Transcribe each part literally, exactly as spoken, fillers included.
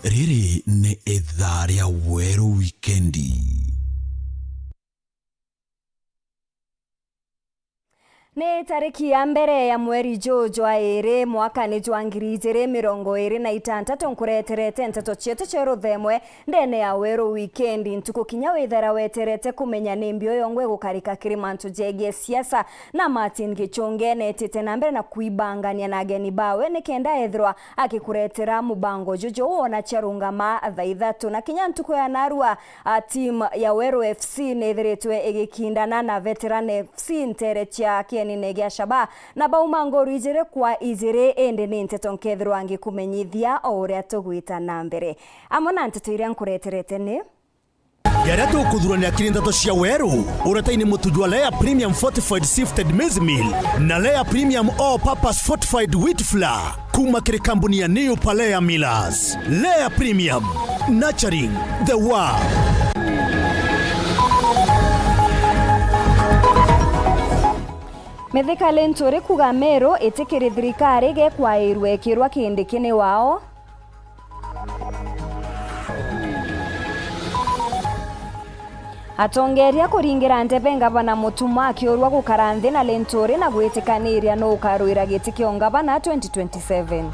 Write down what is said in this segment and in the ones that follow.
Riri ni ithaa ria Weru Wikendi. Ni tariki ya mbere ya mweri juu jwa iri, mwakani jwa ngiri ijiri mirongo iri na itantatu, nkureterete nteto cietu cia ruthemwe ndene ya Weru Wikendi. Ntuku kinya withera weterete kumenya ni mbi uyo ngwe gukarika kiri mantu jegie siasa, na Martin Gichunge netite na mbere na kwibangania na ageni bawe nikenda ethirwa akikuretera mubango juju wona ciarungama thaa ithatu. Na kinya ntuku ya narua, a, team ya Weru F C nithiritwe igikindana na Veteran F C ntere cia kienine gia Shaba, na bauma ngori ijiri kwa ijiri, indi ni nteto nkethirwa ngikumenyithia o uria tugwita na mbere. Amwe na nteto iria nkureterete ni Jaria tukuthurania kiri nteto cia Weru, uretaini mutu jwa Lea Premium Fortified Sifted Maize Meal na Lea Premium All Purpose Fortified Wheat Flour kuma kiri kambuni ya New Palea Millers. Lea Premium, nurturing the world. Mithika Linturi kuga Meru itikiri thirikari gekwairwe ikirwa Kindiki ni wao. Atongeria kuringira ndebe ngavana Mutuma akiurwa gukara nthi na Linturi na gwitikaniria nu ukarwira giti kia ungavana twenty twenty-seven.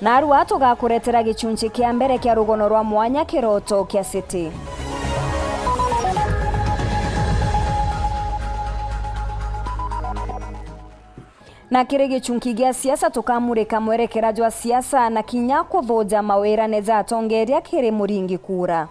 Narua tugakuretera gichunchi kia mbere kia rugono rwa mwanya Kiroto kia City. Na kiri gichunki gia siasa, tukamurika mwerekera jwa siasa na kinya kuthuja mawirane ja atongeria kiri muringi kura.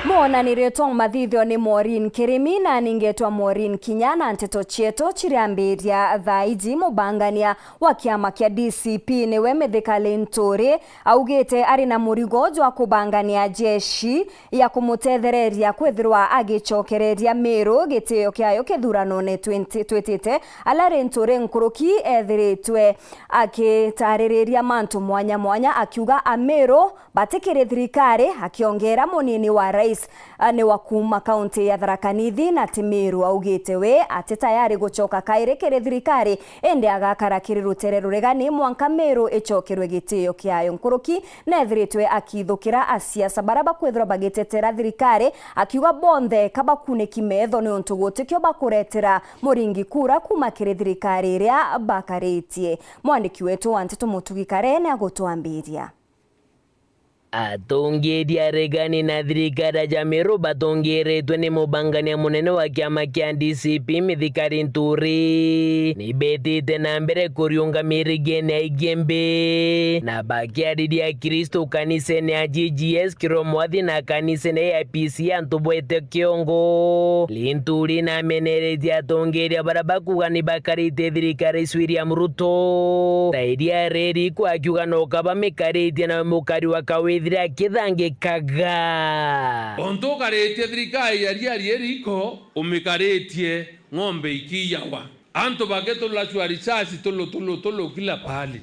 Mwonanirio twa mathithio ni Maureen Kirimi, na ningetwa Maureen Kinya, na nteto cietu ciriambiria thaa iji. Mubangania wa kiama kia D C P niwe Mithika Linturi augite ari na murigo jwa kubangania jeshi ya kumutethereria kwithirwa agicokereria Meru gitio kiayo kithuranone twenty twitite, ala Linturi nkuruki ethiritwe akitaririria mantu mwanya mwanya, akiuga Ameru batikiri thirikari, akiongera munini wa rais, a, ni wa kuuma kaunti ya Tharaka Nithi na ti Meru. Augite we ati tayari gucoka kairi kiri thirikari, indi agakara kiri rutere ruregani mwanka Meru icokerwe gitio kiayo. Nkuruki nethiritwe akithukira asiasa bara bakwithirwa bagitetera thirikari, akiuga bonthe ka bakuniki metho niuntu gutikio bakuretera muringi kura kuuma kiri thirikari iria bakaritie. Mwandiki wetu wa nteto Mutugi Kare ni agutwambiria. Atongeria aregani na thirikari ya Meru batongeretwe ni mubangania munene wa kiama kia D C P Mithika Linturi nibetite na mbere kuriunga mirigene ya Igembe, na bakiariria Akristo kanisene ya G G S Kiromwathi na kanisene ya A P C ya Ntubwete Kiongo. Linturi nameneretie atongeria bara bakuga ni bakarite thirikari ya Rais William Ruto ta iria reri kwa akiuga no kaba mikaritie na mukari wa kawithire akithangikaga. Ontu ukaritie thirikari ya riari riko, umikaritie ng'ombe ikiyawa. Antu bagitulachwa risasi tulu, tulu, tulu kila pahali.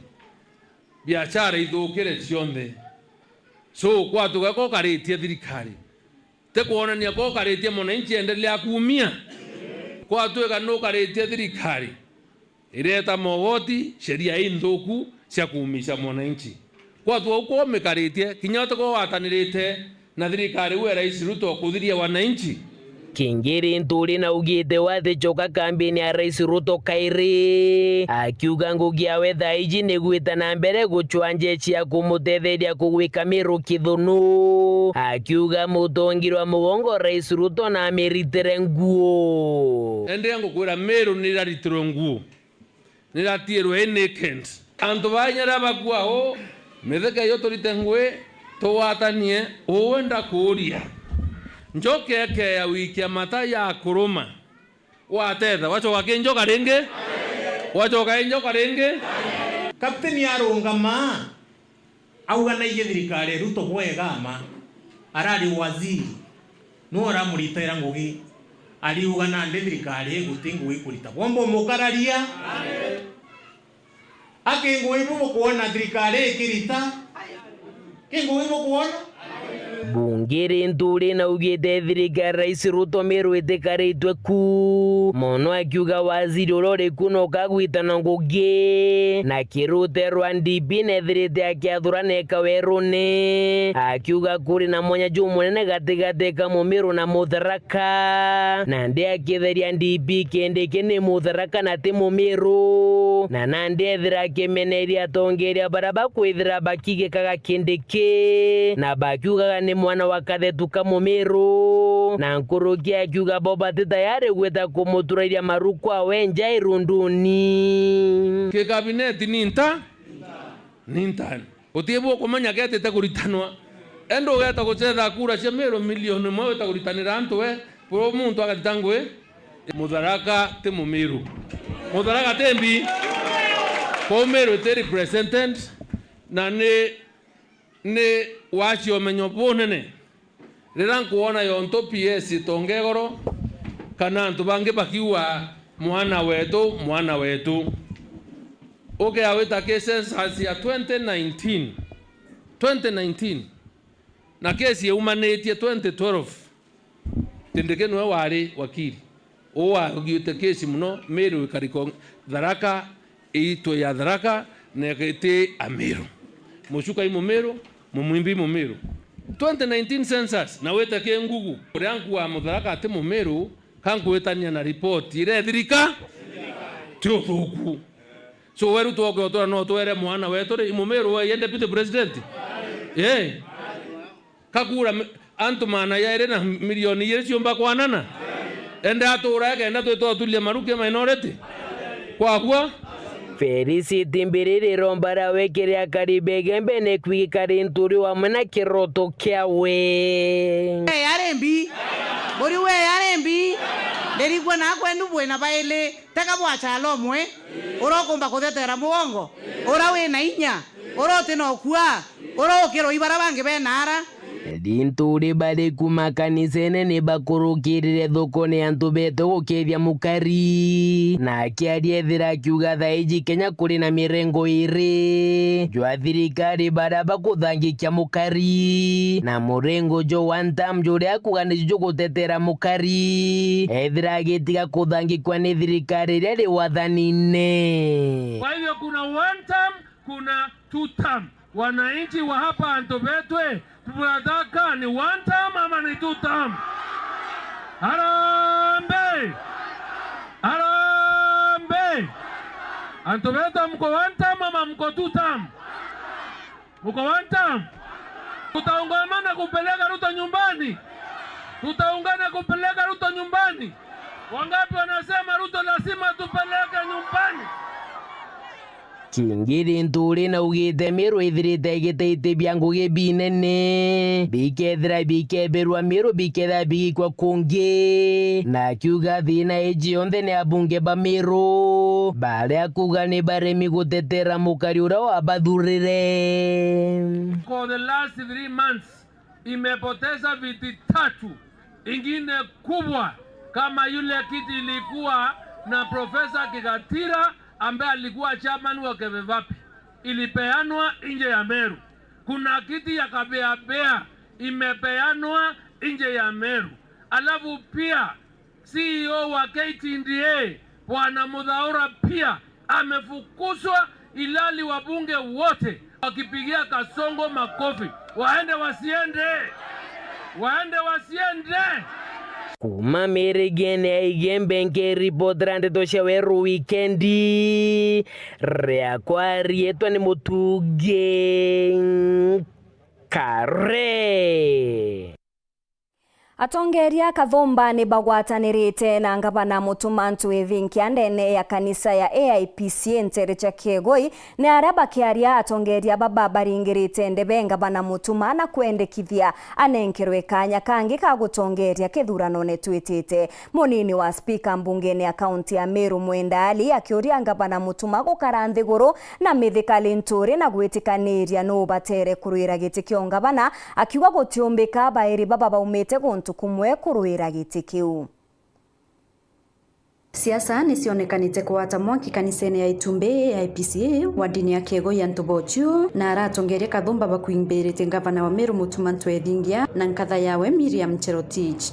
Biashara ithukire cionthe. So, kwatuga ko ukaritie thirikari. Ti kwonania ko ukaritie mwananchi endelea kuumia. Kwatuika nukaritie thirikari ireta mogoti, sheria inthuku cia kuumisha mwananchi. Kwatuika uko umikaritie, kinya utiko watanirite na thirikari we Rais Ruto kuthiria wananchi. Kingi Linturi naugite we aticoka kambini ya Rais Ruto kairi, akiuga ngugi yawe thaa iji ni gwita na mbere gucwa njeshi ya kumutetheria kugwika Meru kithunu, akiuga mutongi wa mugongo Rais Ruto namiritire nguo. Endea ngukwira, Meru niraritirwe nguo. Niratiirwe i naked. Antu ba inya riria bakua uu, mithika iyo turite ngui, tugwatanie, uu ndakuuria. Njoka ikeeya wikia mata ya kuruma, watetha, wacoka ki njoka ringi? Wacoka i njoka ringi? Kapteni arungama. Auga naiji thirikari ya Ruto bwega mma. Arari waziri. Niwe uramuritaira ngugi. Ariuga nandi thirikari ii guti ngugi ikurita. Bwomba umukararia? Aki ngugi ibu bukwona thirikari ikirita? Ki ngugi bukwona? Bunge ri Nturi naugite thirikari ya Rais Ruto Meru itikaritwe ku mono, akiuga waziri uria uri ku no kagwitana ngugi na kirute rwa D P nethirite akiathurana eka werune, akiuga kuri na mwanya jumunene gatigati ka Mumiru na Mutharaka. Nandi akitheria D P Kindiki ni Mutharaka na ti Mumiru, na nandi ethira akimeneria atongeria baria bakwithira bakigikaga Kindiki na bakiugaga ni mwana wa kathetu ka Mumiru, na nkuruki akiuga bo bati tayari gwita kumuturairia maruku awe nja irunduni. Ki kabineti ni nta? Ni ntani. Uti bu ukumenya getite kuritanwa. Ende ugeta gucetha kura cia Meru milioni imwe wita kuritanira antu we, buru muntu agathita ngui. Mutharaka ti Mumiru. Mutharaka ti mbi. Kwou Meru iti represented, na ni, ni wacia umenyo bunene. Riria nkwona yontu P S itonga igoro, kana antu bangi bakiuga, "Mwana wetu, mwana wetu." Ukea wita ki census ya twenty nineteen, twenty nineteen, na kesi yaumanitie twenty twelve, Kindiki niwe wari wakili. Uu wagiite kesi mono, Meru ikarikwa Tharaka, iitwe ya Tharaka, na iti Ameru. Muchuka i Mumeru, Mumwimbi Mumeru. Twenty nineteen census, na wite ki Ngugu. Uria nkua Mutharaka ati Mumeru, ka nkwitania na report iria ithirika, ti uthuku. So, we Ruto oke utura no twere mwana wetu ri, i Mumeru we, ye deputy president? Eh. Kakura mi-, antu maana jairi na milioni ijiri ciumba kwanana? Ende atura ekenda twita uturia maru ki minority? Kwagua? Felicity Mbiriri iromba riawe kiri akari ba Igembe ni kwigikari nturi wamwe na kiroto kiawe. Yari mbi. Muri we yari mbi. Ndirigua na kwenu bwina baili. Tega bwa chalo umwe, uria ukumba kuthetera mugongo, uria wi na inya, uria uti na ukua, uria ukirwa i baria bangi bena ara. Ri Nturi bari kuma kanisene ni bakurukirire thokone antu betu gukethia mukari. Na akiaria ethira akiuga thaiji Kenya kuri na mirengo iri jwa thirikari, baria bakuthangikia mukari, na murengo jwa one term juria akuga ni jugutetera mukari. Ethira agitiga kuthangikwa ni thirikari iria iri wathanine. Kwa hivyo kuna one term, kuna two term. Wananchi wa hapa Antobetwe, tunataka ni one term ama ni two term? Harambee! Harambee! Antobetwe, mko one term ama mko two term? Mko one term? Tutaungana kupeleka Ruto nyumbani? Tutaungana kupeleka Ruto nyumbani? Wangapi wanasema Ruto lazima tupeleke nyumbani? Kingi ri Nturi naugite Miru ithirite igite iti bia ngugi binene, bikethira bikeberwa Miru bikethira bigikwa kungi, na akiuga thina iji yonthe ni abunge ba Miru, baria akuga ni baremi gutetera mukari uria wabathurire. For the last three months, imepoteza viti tatu. Ingine kubwa kama yule kiti ilikuwa na Profesa Kigatira ambaye alikuwa chairman wa Kevevapi, ilipeanwa nje ya Meru. Kuna kiti ya Kabeabea imepeanwa nje ya Meru. Alafu pia C E O wa K T D A, Bwana Muthaura pia amefukuzwa, ilhali wabunge wote wakipigia Kasongo makofi. Waende wasiende? Waende wasiende? Kuma mirigene ya Igembe, nkiripotera ndeto cia weru wikendi, riakwa riitwa ni Mutugi Kare. Atongeria Kathumba ni bagwatanirite na Ngavana Mutuma Ntwithinkia ndene ya kanisa ya A I P C A nteere cia Kiegoi, ni aria bakiaria atongeria baba baringirite ndebe Ngavana Mutuma na kwendekithia anenkerwe kaanya kangi ka gutongeria kithuranone twitite. Munini wa spika mbungene ya kaunti ya Meru Mwenda Ali akiuria Ngavana Mutuma gukara nthiguru na mithikari nturi na gwitikaniria nuu batere kurwira giti kia ungavana, akiuga gutiumbika bairi baba baumite guntu kumwe kurwira giti kiu. Siasa ni cionekanite kugwata mwanki kanisene ya Itumbi A I P C A, wardini ya Kiegoi ya Ntubochu, na aratongeria Kathumba bakuimbirite ngavana wa Meru Mutuma Ntwethingia na nkatha yawe Miriam Cherotich.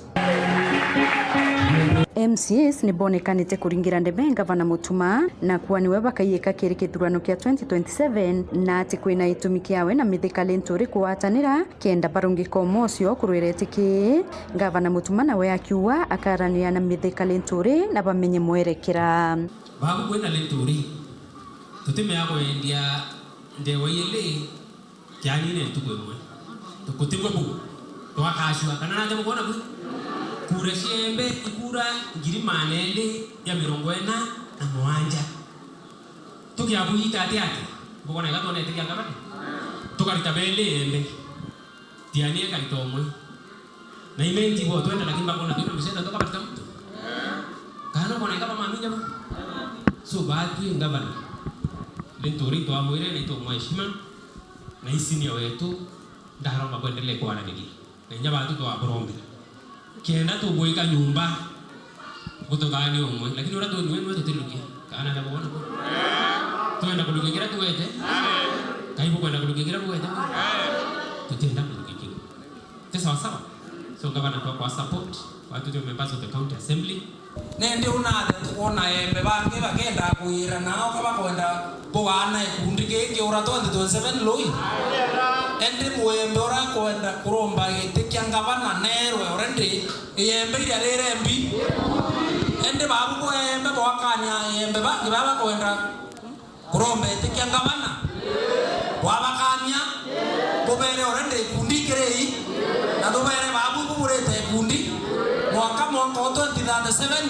M C As ni bonekanite kuringira ndebe ngavana Mutuma na kuua niwe bakaiyika kiri kithurano kia twenty twenty seven, na ati kwina itumi kiawe na Mithika Linturi kugwatanira kenda barungika umwe ucio kurwira itiki. Ngavana Mutuma nawe akiuga akaraniria na Mithika Linturi na bamenye mwerekera. Babu kwina Linturi, tutimea kwendia ndewa ili kianine ntuku imwe. Tukutigwe bu, twakashua, kana nanja bukwona bu? Kura cia Embe ikura ngiri maana eli ya mirongo ina na mugwanja. Tukiabwita ati ati, bukwona ega twonete kia ngavana? Tukarita beli Embe. Tiania karita umwe. Na imenti bo twenda, lakini bakona twina mseta tukabarita muntu. Kana bona eka bamaminya ba. So, batwi ngavana. Linturi twamwire na itwa mwa heshima. Na isini wetu, ndaromba kwendelee kwaraniria. Na inya batu twaburombira. Kenda tugwika nyumba, gututhania umwe. Lakini uria twi nwe, nwe tutirukia. Kana na bwana. Twenda kurukia kira tuwete. Kai bukwenda kurukia kira buwete. Tutienda kurukia kiu. Ti sawa sawa? So, ngavana, twakwa support, watu twe members of the county assembly. Nindi unathe tukwona Embe bangi bakenda kwira nao ka bakwenda bugaana ikundi kii kiura twenty twenty-seven lui. Indi muembe uria akwenda kuromba giti kia ngavana neerwe already, iembe iria rire mbi. Indi babu bwa Embe bwakania Embe bangi baba bakwenda kuromba itikia ngavana, bwabakania, bubere already ikundi kiri ii, na tubere babu bubugurite ikundi mwanka, mwanka wa twenty thirty-seven.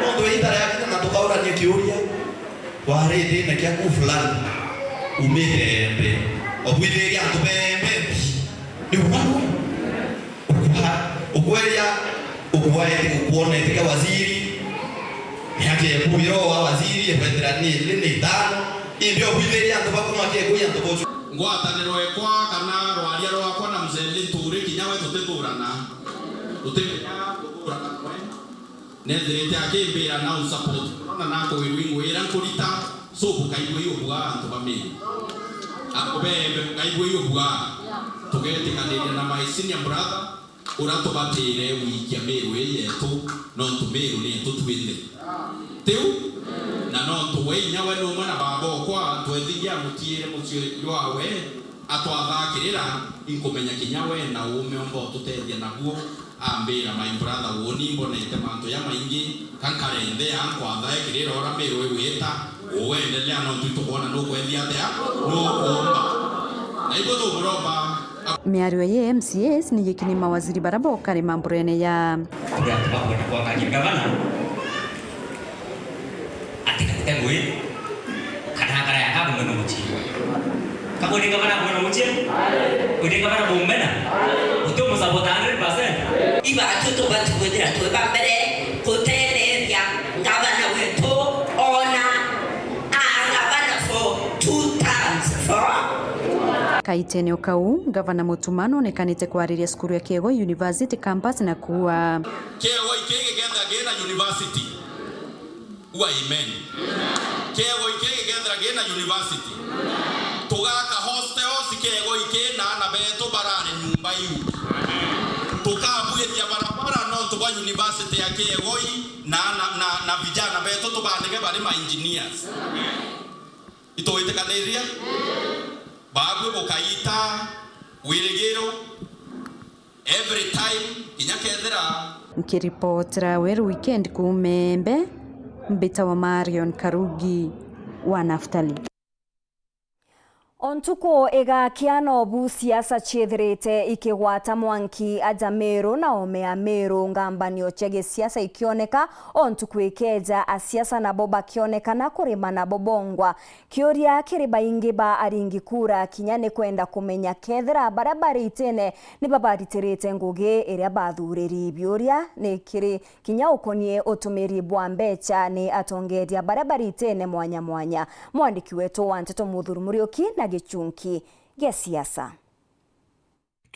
Nontu itara yakinya na tukaurania kiuria, wari thina kia ku fulani, umite Embe, obwithiria antu ba Embe mbi, ni bau? Ukwa-, ukweria, ukwaete, ukwonete ka waziri, miaka ya ikumi roho wa waziri, ebwethera ni, ni, ni itano, indi obwithiria antu bakuma kia kuya antu bocu. Ngwataniro ekwa kana rwaria rwakwa na Mzee Linturi kinya we tutithurana. Tutimenya kuthurana nawe. Nethirite akimbira na usupport. Urona nakwirwa ingwira nkurita, so bukaigua iyo bwa antu ba Meru. Antu ba Embe bukaigua iyo bwa. Tugetikaniria na my senior brother, uria tubatire gwikia Meru ii yetu, nontu Meru ni yetu twinthe. Tiu? Na nontu we inya we ni umwe na baba okwa, twethingia amutiire mucii jwawe, atwathakirira, inkumenya kinya we na uume omba ututethia nabuo. Ambira, "My brother, uuni mbonete mantu jamaingi, ka nkare nthi aa nkwatha ekirira uria Meru igwita, uendelea nontu itukwona nukwethia atia, nukuumba." Na ibu tumuromba. Miario ya M C As ni gikini mawaziri baria bokari mamburene ya. Kuri antu bakwenda kwakagia ngavana, ati karite ngui, kana akara ya kabu mwena mucii. Kabu ni ngavana mwena mucii? Uri ngavana mumbena? Uti umusapota hundred percent? Ibaatu tubati kwithira twi ba mbere gutetheeria ngavana wetu, ona a ngavana for two terms, for. Kaitene o kau, ngavana Mutuma nonekanite kwariria cukuru ya Kiegoi University campus na kuuga. Kiegoi kii gikethira kina university. Ua amen. Kiegoi kii gikethira kina university. Tugaka hostels Kiegoi kii na aana betu barare nyumba iu. Tukabwithia barabara nontu bwa university ya Kiegoi na, na, na, na vijana betu tubandike bari ma engineers. Itwitikaniria? Baabui bukaita wirigiro. Every time, kinya kethira. Nkiripotera Weru Weekend kuuma Embe, mbitawa Marion Karugi wa Naftali. O ntuku igakia nobu siasa ciithirite ikigwata mwanki aja Meru na oome ya Meru, ngambanio cia gisiasa ikioneka o ntuku ikeja, asiasa nabo bakionekana kurima nabo bongwa. Kiuria kiri baingi ba aringi kura kinya ni kwenda kumenya kethira baria bari itine ni babaritirite ngugi iria bathuriri. Biuria ni kiri kinya ukonie utumiri bwa mbecha ni atongeria baria bari itine mwanya mwanya. Mwandiki wetu wa nteto Muthuri Muriuki na gichunki gia siasa.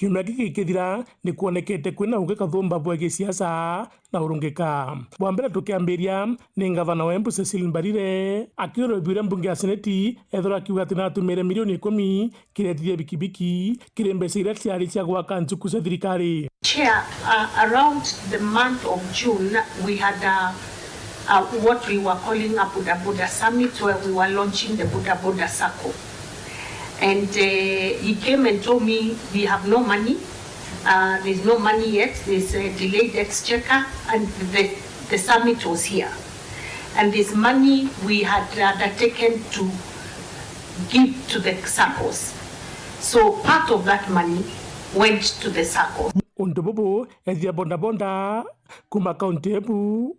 Kiumia giki gikithira, ni kwonekete kwina ungi kathumba bwa gisiasa na urungika. Bwa mbere tukiambiria, ni ngavana wa Embu Cecily Mbarire, akiurwa biuria mbunge ya Seneti, ethirwa akiuga ati natumire milioni ikumi kiretithia bikibiki kiri mbeca iria ciari cia gwaka nchuku cia thirikari. Chair, uh, around the month of June, we had a, a, what we were calling a Boda Boda Summit, where we were launching the Boda Boda Sacco. And, uh, he came and told me, "We have no money. Uh, there's no money yet. There's a delayed exchequer," and the, the summit was here. And this money we had undertaken to give to the saccos. So part of that money went to the saccos. Untu bubu, ethia bodaboda kuma kaunti Embu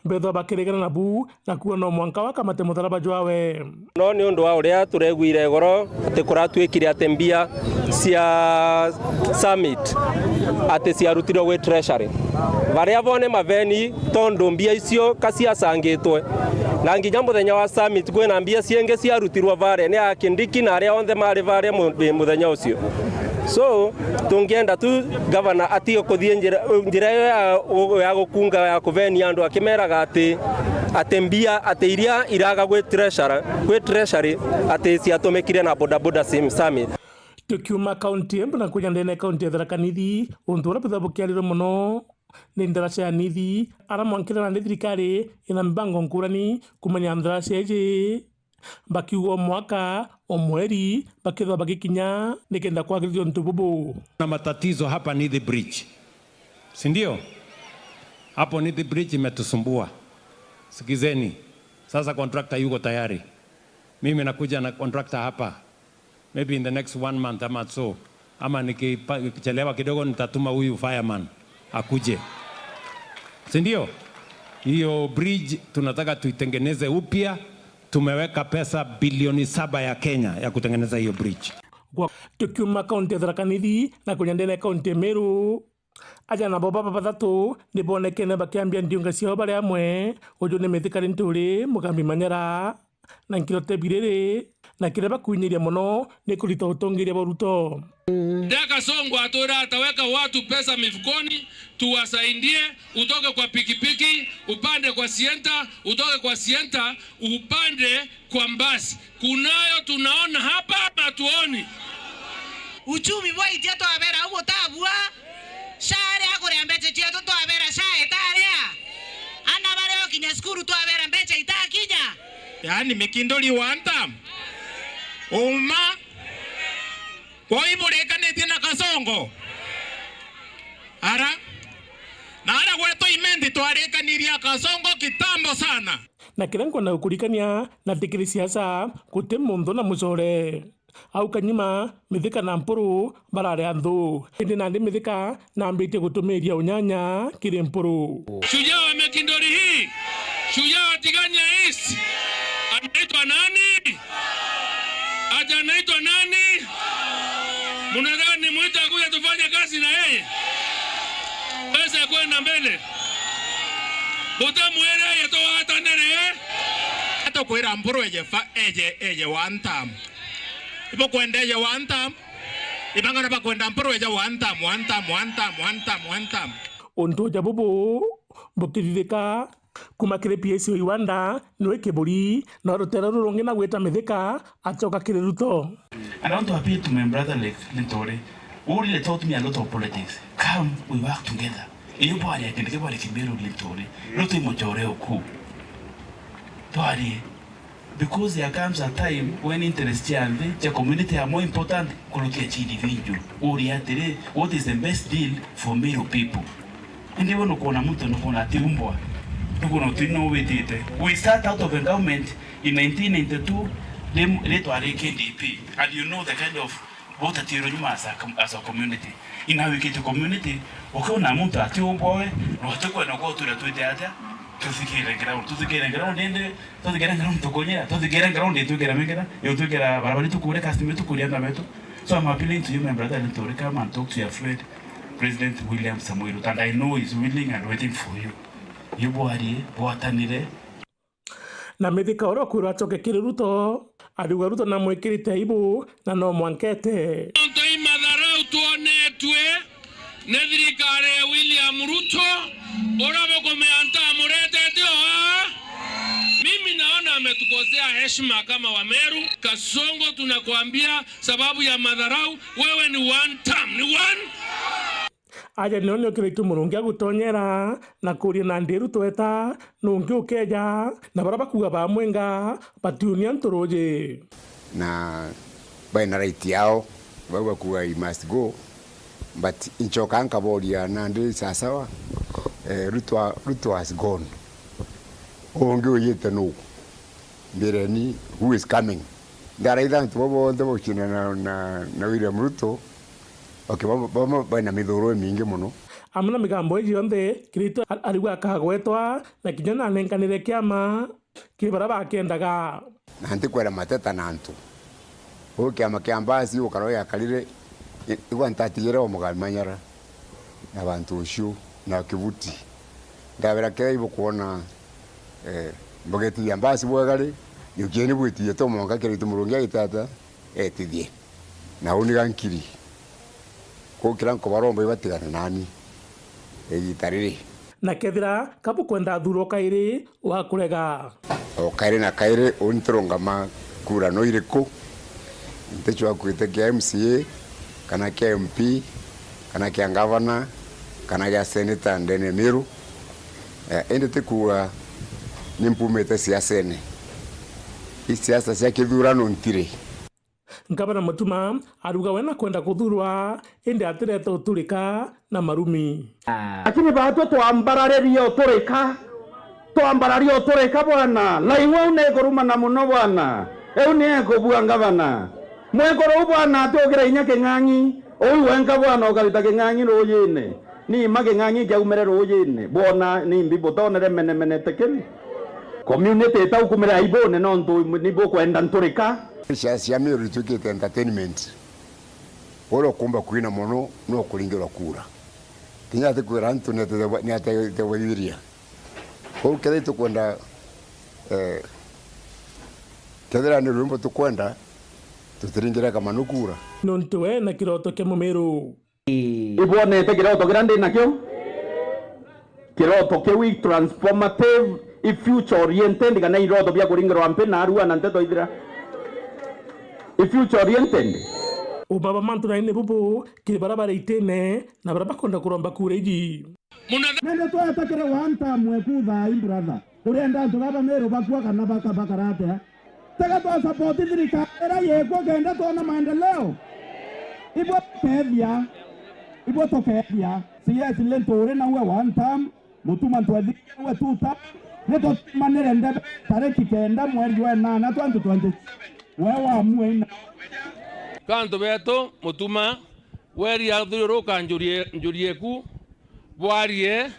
bethwa bakirigana nabu, na kuuga no mwanka wakamate mutharaba jwawe. No ni undu wa uria tureguire igoro ati kuratuikire ati mbia cia summit ati ciarutirwe gwi treasury. Baria bone maveni, tondu mbia icio ka ciacangitwe. Na nginya muthenya wa summit kwina mbia ciingi ciarutirwe vare ni a Kindiki na aria onthe mari vare mu-, muthenya ucio. So, tungienda tu gavana atige kuthie njira, njira iyo ya, ya gukunga ya kuvenia andu akimeraga ati, ati mbia, ati iria iraga gwi treasury, gwi treasury, ati ciatumikire na bodaboda sim-, summit. Tukiuma kaunti Embu na kuja ndene kaunti ya Tharaka Nithi, untu buria bwithagwa bukiarirwa mono ni ndaraca ya Nithi, aria mwankire nandi thirikari ina mibango nkurani kumenya ndaraca iji. Bakiuga o mwaka, o mweri, bakethwa bagikinya nikenda kwagirithia untu bubu. Na matatizo hapa Nithi Bridge. Si ndio? Hapo Nithi Bridge imetusumbua. Sikizeni. Sasa contractor yuko tayari. Mimi nakuja na contractor hapa. Maybe in the next one month ama so. Ama nikipa-, nikichelewa kidogo, nitatuma huyu fireman akuje. Si ndio? Hiyo bridge tunataka tuitengeneze upya. Tumeweka pesa bilioni saba ya Kenya ya kutengeneza hiyo bridge. Tukiuma kaunti ya Tharaka Nithi na kuja ndene kaunti ya Meru, aja nabo baba bathatu ni bonekene bakiambia ndiunga ciao bari amwe. Uju ni Mithika Linturi, Mugambi Manyara, na Nkirote Biriri, na kiria bakwinyiria mono ni kurita utongeria bwa Ruto. Ndaka Songo atwira ataweka watu pesa mifukoni, tuwasaidie, utoke kwa pikipiki, upande kwa sienta, utoke kwa sienta, upande kwa mbasi. Kunayo tunaona hapa ama hatuoni? Uchumi bwaitia twabera au gutabua. Sha aria akuria mbeca cietu twabera sha itaria. Ana baria okinya cukuru twabera mbeca itakinya. Yaani Mikinduri one term. Uma. Kwou iburikanitie na Kasongo? Ara? Na ara gwetu Imenti twarikanirie a Kasongo kitambo sana. Na kiria nkwenda gukurikania, na ti kiri siasa, guti muntu na mucore. Au kanyuma, Mithika na Mpuru barari anthu. Indi nandi Mithika nambitie gutumiria unyanya kiri Mpuru. Shujaa wa Mikinduri hii, shujaa wa Tigania East, anaitwa nani? Ati anaitwa nani? Mnadhani mwite akuje tufanye kazi na yeye? Pesa ya kwenda mbele. Butamwere yeye tugwatanire. Atukwira Mpuru eje fa-, eje, eje one term. Ibukwenda eje one term. Ibang'ana bakwenda Mpuru eje one term, one term, one term, one term, one term. Untu uja bubu bukithithika, kuma kiri P S O Iwanda, niwe Kiburi, na rutere ruru rungi na gwita Mithika, acoka kiri Ruto. And I want to appeal to my brother, like, Linturi. Uri, let out me a lot of politics. Come, we work together. Iyo bwaria kindi kia bwaria Kimeru, Linturi. Ruto i mucore uku. Twarie. Because there comes a time when interest cia nthi, cia community are more important kurukia cia individual. Uri atiri, what is the best deal for Meru people? Indi we nukwona muntu nukwona ati umbwa, nukwona uti no witite. We sat out of the government in nineteen ninety-two, ri, ri twari K D P, and you know the kind of Butatirwe nyuma as a com-, as a community. Ina wikite community, ukiona muntu atiumbwa we, na utikwenda kwa utura twite atia, tuthikire ground, tuthikire ground indi, tuthikire ground tukunyira, tuthikire ground itwikira mengera, yo twikira barabara tukure custom tukuria andu betu. So I'm appealing to you, my brother, Linturi, come and talk to your friend, President William Samoei Ruto, and I know he's willing and waiting for you. Yu bwarie, bwatanire, Na Mithika uria ukwirwa acoke kiri Ruto, ariuga Ruto namwikirite aibu na no mwankete. Nontu i matharau twonete Twe, ni thirikari ya William Ruto, ura bukumea ntamuretete oa. Mimi naona ametukosea heshima kama Wameru. Kasongo, tunakuambia sababu ya madharau, wewe ni one term, ni one. Aja nio nio kiritu Murungi agutonyera na kuria na ndiru tweta nungi ukeja, na bara bakuga ba mwenga batiunia nturuji. Na baina right yao, bau bakuga he must go, but inchoka nkaboria nandi sasawa, eh, Ruto, Ruto has gone. Ungi uyite nu? Mbireni, who is coming? Ndaraitha antu babo bonthe baucindana na, na, na William Ruto, okay, bamwe, bamwe baina mithuro imingi muno. Amwe na migambo iji yonthe, Kirito a-, arigwa akagwetwa, na kinya nanenkanire kiama kiri bara bakendaga. Na ntikwera mateta na antu. Uu kiama kia mbasi ukara uyakarire, i-, igwa ntatigire o Mugari Manyara na bantu ucio na Kibuti. Ndabera kethira ibukwona, eh, mbugitithia mbasi bwega ri, yukieni bwitithie tu mwanka Kirito Murungi agitata, etithie. Na uni ga nkiri. Kuu kira nkubaromba ibatigane nani igita riri. Na kethira ka bukwenda athurwa kairi, wa kurega. O kairi na kairi, uni ntirungama kura no iriku. Nticwa kwite kia M C A, kana kia M P, kana kia ngavana, kana kia seneta ndene Miru. Eh, indi tikuuga ni mpumite siasene. I siasa cia kithurano ntiri. Ngavana Mutuma aruga we na kwenda kuthurwa, indi atirete uturika na marumi. Lakini baatwe twambararirie uturika, twambararia uturika bwana. Laing'we u ni ikurumana muno bwana, eu ni ekubua ngavana. Mwekuru u bwana atugira inya king'ang'i, uu wenka bwana ukarita king'ang'i ruujine. Ni ma king'ang'i kiaumire ruujine, bwona nimbi butonere menemenete kiri? Community itaukumire aibune nontu ni bukwenda nturika. Siasa cia Miru ituikite entertainment. Uria ukumba kwina mono no kuringirwa kura. Kinya atikwira antu ni atete bwa-, ni atete bwaibiria. Kwou kethira itukwenda, eh, kethira ni rwimbo tukwenda, tutiringira kamanu kura. Nontu we na kiroto kia Mumiru. Ibwonete kiroto kiria ndi nakio? Kiroto kiu i transformative, i future oriented, kana iroto bia kuringirwa mpi na arua na nteto ithira? I future oriented. Ubaba mantu nai ni bubu kiri bara bari itine na bara bakwenda kuromba kura iji. Nende tweta kiri one term ekuthaa i brother. Urienda antu baba Meru bakua kana baka-, bakara atia? Tega twa support thirikari iria yikwo kenda twona maendeleo. Ibwe tukethia. Ibwe tukethia. C S Linturi nawe one term, Mutuma ntwethikirwe two term, ni tutimanire ndebe tariki kenda mweri jwa enana twenty twenty. We wamue ina. Ka antu betu, Mutuma, weri athiururuka njuri, njuri eku, bwarie,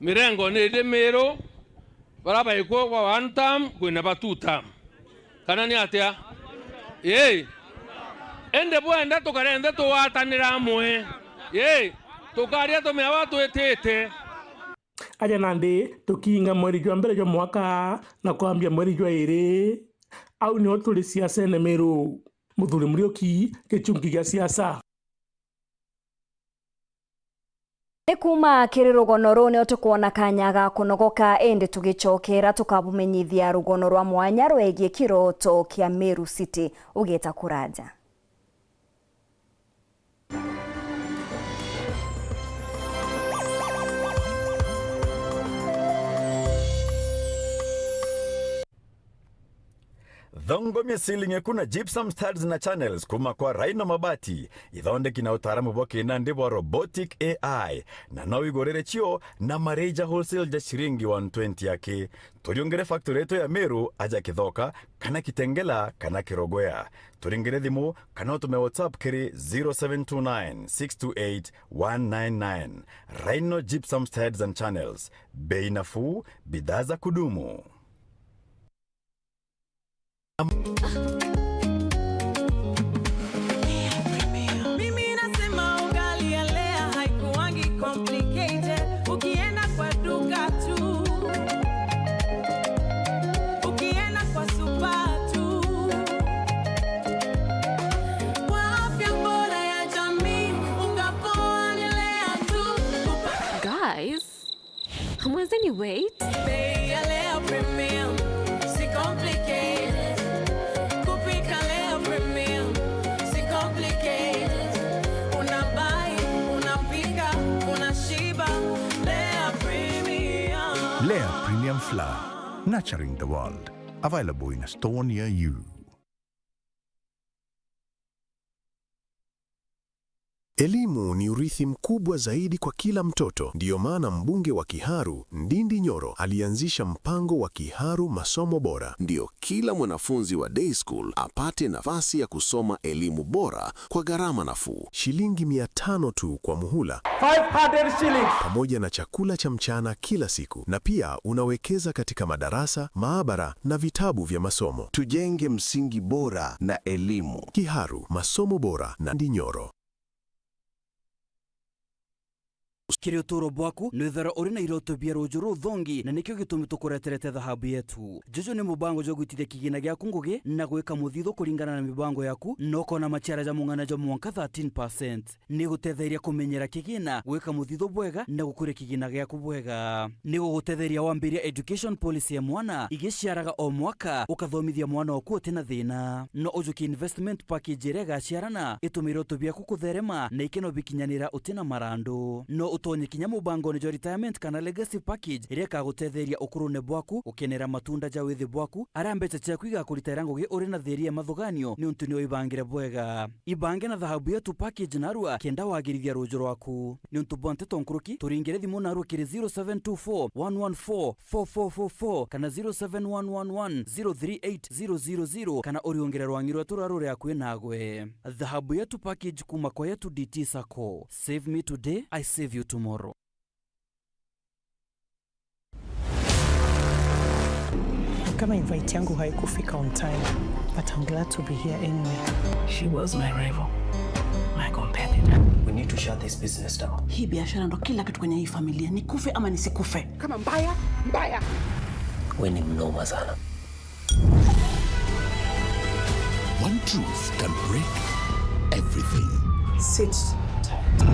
mirengo ni iri Miru, bara baikwo kwa one term, kwina ba two term. Kana ni atia? Ii. Indi bwenda tukare nthi tugwatanira amwe. Ii. Tukaria tumeawa twitite. Aja nandi tukiinga mweri jwa mbere jwa mwaka na kwambia mweri jwa iri, au nio turi siasene Miru. Muthuri Muriuki, gichunki gia siasa. Ni kuuma kiri rugono ruu nio tukwona kanya ga kunogoka, indi tugicokera tukabumenyithia rugono rwa mwanya rwegie kiroto kia Meru City. Ugeta kuraja. Thongomia ceiling eku na gypsum studs na channels kuma kwa Rhino Mabati, ithondeki na utaaramu bwa kinandi bwa robotic A I, na no wigurire cio na mareja wholesale ja ciringi one twenty aki. Turiungire factory yetu ya Meru aja Kithoka, kana Kitengela, kana Kirogwea. Turingire thimu, kana utume WhatsApp kiri zero seven two nine, six two eight, one nine nine. Rhino Gypsum Studs and Channels. Bei nafuu, bidhaa za kudumu. Mimi nasema ugali ya Lea haikuwangi complicated. Ukienda kwa duka tu, ukienda kwa supa tu, kwa afya bora ya jamii, unga Doesn't it wait? Bei ya Lea Premium, si complicated. Kupika Lea Premium, si complicated. Unabai, unapika, unashiba. Lea Premium. Lea Premium Flour, nurturing the world. Available in a store near you. Elimu ni urithi mkubwa zaidi kwa kila mtoto. Ndiyo maana mbunge wa Kiharu, Ndindi Nyoro, alianzisha mpango wa Kiharu Masomo Bora. Ndio kila mwanafunzi wa day school apate nafasi ya kusoma elimu bora kwa gharama nafuu. Shilingi mia tano tu kwa muhula. Five hundred shillings. Pamoja na chakula cha mchana kila siku. Na pia unawekeza katika madarasa, maabara na vitabu vya masomo. Tujenge msingi bora na elimu. Kiharu, Masomo Bora na Ndindi Nyoro. Kiri uturo bwaku, nwithira uri na iroto bia ruju ruthongi, na nikio gitumi tukureterete thahabu yetu. Juju ni mubango jwa gwitithia kigina giaku ngugi na gwika muthithu kuringana na mibango yaku, na ukona maciara ja mung'ana jwa mwanka thirteen percent. Ni gutetheria kumenyera kigina, gwika muthithu bwega, na gukuria kigina giaku bwega. Ni gugutetheria wambiria education policy ya mwana, igiciaraga o mwaka, ukathomithia mwana waku uti na thina. No ujukie investment package iria igaciarana, itume iroto biaku kutherema na ikeno bikinyanira uti na marandu. No utonye kinya mubangone jwa retirement kana legacy package iria ikagutetheria ukurune bwaku, ukenera matunda ja withi bwaku, aria mbeca ciaku igakuritaira ngugi uri na thiri ya mathuganio niuntu ni waibangire bwega. Ibange na Thahabu Yetu Package narua kenda wagirithia ruju rwaku. Niuntu bwa nteto nkuruki, turingire thimu narua kiri zero seven two four one one four four four four four kana zero seven one one one zero three eight zero zero zero kana uriungire rwang'i rwetu ruria ruri akui nagwe. Thahabu Yetu Package kuma kwa Yetu D T Sacco. Save me today, I save you tomorrow. Kama invite yangu haikufika on time, but I'm glad to be here anyway. She was my rival, my competitor. We need to shut this business down. Hii biashara ndo kila kitu kwenye hii familia. Nikufe ama nisikufe. Kama mbaya, mbaya. We ni mnoma sana. One truth can break everything. Sit tight.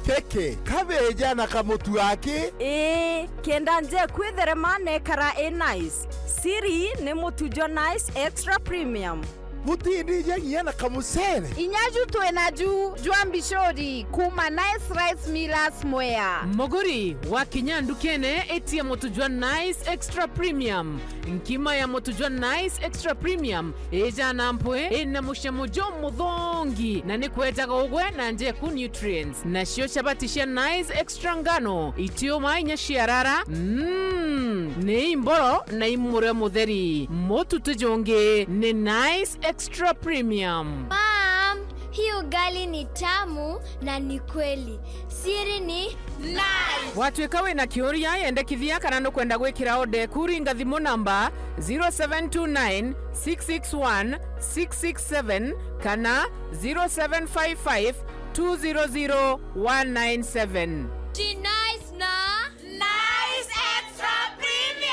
Keke, kabeja na kamutu aki. Ii, kenda nje kwitherema nekara i nice. Siri ni mutu jwa Nice Extra Premium. Mutindije nginya na kamucere. Inya ju twi na ju jwa mbicuri kuma Nice Rice Millers Mwea. Muguri, wakinya ndukene, itia mutu jwa Nice Extra Premium. Nkima ya mutu jwa Nice Extra Premium ijana mpwi, ina mucamo jumuthongi, na ni kwejaga ugwe na njeku nutrients. Nacio chabati cia Nice Extra ngano, itiuma inya ciarara, mm, ni imboro na imurio mutheri. Mutu ti jungi, ni Nice Extra Premium. Mom, hii ugali ni tamu na ni kweli. Siri ni Nice. Watwika wina kiuria, yendekithia kana nukwenda gwikira order eku, ringa thimu namba zero seven two nine six six one six six seven kana zero seven five five two zero zero one nine seven. Ti Nice na Nice Extra Premium.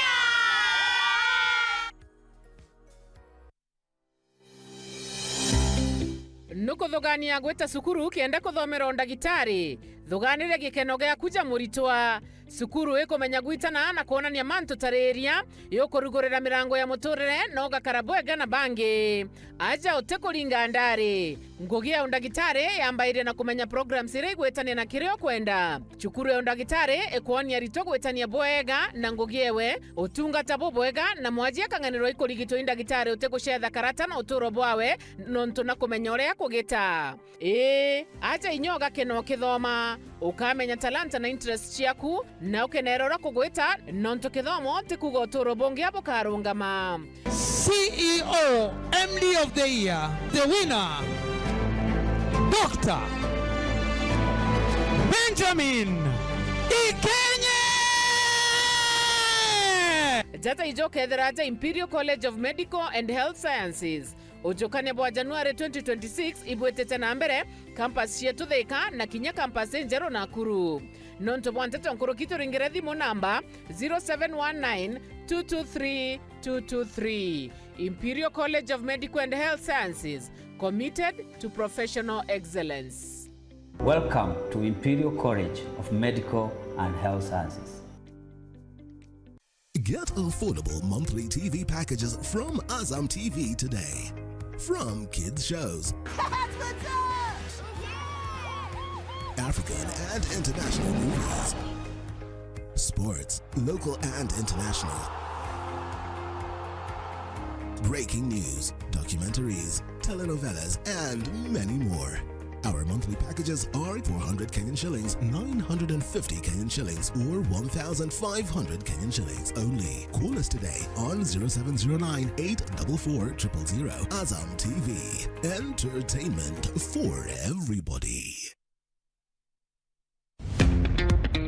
Nukuthugania gwita cukuru kenda kuthomera undagitari? Thuganire gikeno giaku ja muritwa. Cukuru ikumenya gwitana na kwonania mantu ta riria, yukurugurira mirango ya muturire na ugakara bwega na bangi. Aja utikuringa ndari. Ngugi ya undagitari yambairia na kumenya programs iria igwitania na kiria ukwenda. Cukuru ya undagitari ikwonia aritwa gwitania bwega na ngugi ewe, utungata bubwega, na mwaji akang'anirwa ikurigitwa i ndagitari utigucetha karata na uturo bwawe, nontu na kumenya uria kugita. Ii, aja inya ugakena ukithoma, ukamenya talanta na interest ciaku, na ukenera uria kugwita, nontu kithomo ti kuuga uturo bungi bukarungama. C E O M D of the Year, the winner, Doctor Benjamin Ikenye! Njata ijo ukethira aja Imperial College of Medical and Health Sciences. Ujukania bwa January twenty twenty-six ibwitite na mbere, campus cietu Thika na kinya campus injeru Nakuru. Nontu bwa nteto nkuruki, turingire thimu namba zero seven one nine two two three two two three. Imperial College of Medical and Health Sciences, committed to professional excellence. Welcome to Imperial College of Medical and Health Sciences. Get affordable monthly T V packages from Azam T V today. From kids shows, African and international movies, sports, local and international, breaking news, documentaries, telenovelas, and many more. Our monthly packages are four hundred Kenyan shillings, nine hundred and fifty Kenyan shillings, or one thousand five hundred Kenyan shillings only. Call us today on zero seven zero nine eight double four triple zero. Azam T V, entertainment for everybody.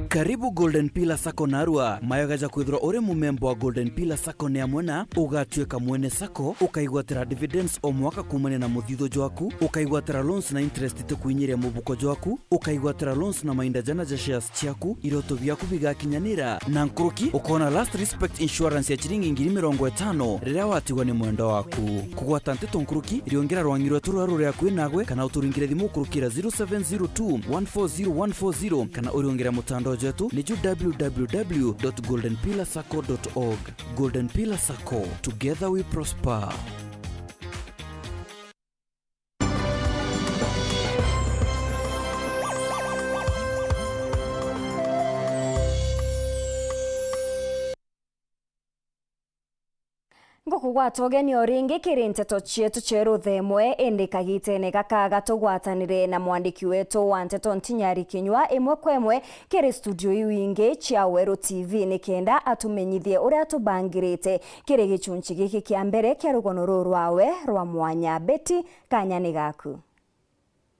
Karibu Golden Pillar Sacco narua. Mayega ja kwithirwa uri mumemba wa Golden Pillar Sacco ni amwe na: ugatuika mwene sacco, ukaigwatira dividends o mwaka kumania na muthithu jwaku, ukaigwatira loans na interest itikuinyiria mubuko jwaku, ukaigwatira loans na mainda jana ja shares ciaku, iroto biaku bigakinyanira, na nkuruki ukoona last respect insurance ya ciringi ngiri mirongo itano riria watigwa ni mwendwa waku. Kugwata nteto nkuruki, riungira rwang'i rwetu ruria ruri akui nagwe, kana uturingire thimu ukurukira zero seven zero two one four zero one four zero, kana uriungira mutandao jwetu ni ju w w w dot golden pillar sacco dot org. Golden Pillar Sacco, together we prosper. Ngukugwata ugeni o ringi kiri nteto cietu cia ruthemwe, indi kagitene gaka gatugwatanire na mwandiki wetu wa nteto Ntinyari Kinyua imwe kwa imwe kiri studio iu ingi cia Weru T V, nikenda atumenyithie uria tubangirite kiri gicunci giki kia mbere kia rugono ruru rwawe rwa mwanya. Betty, kanya ni gaku.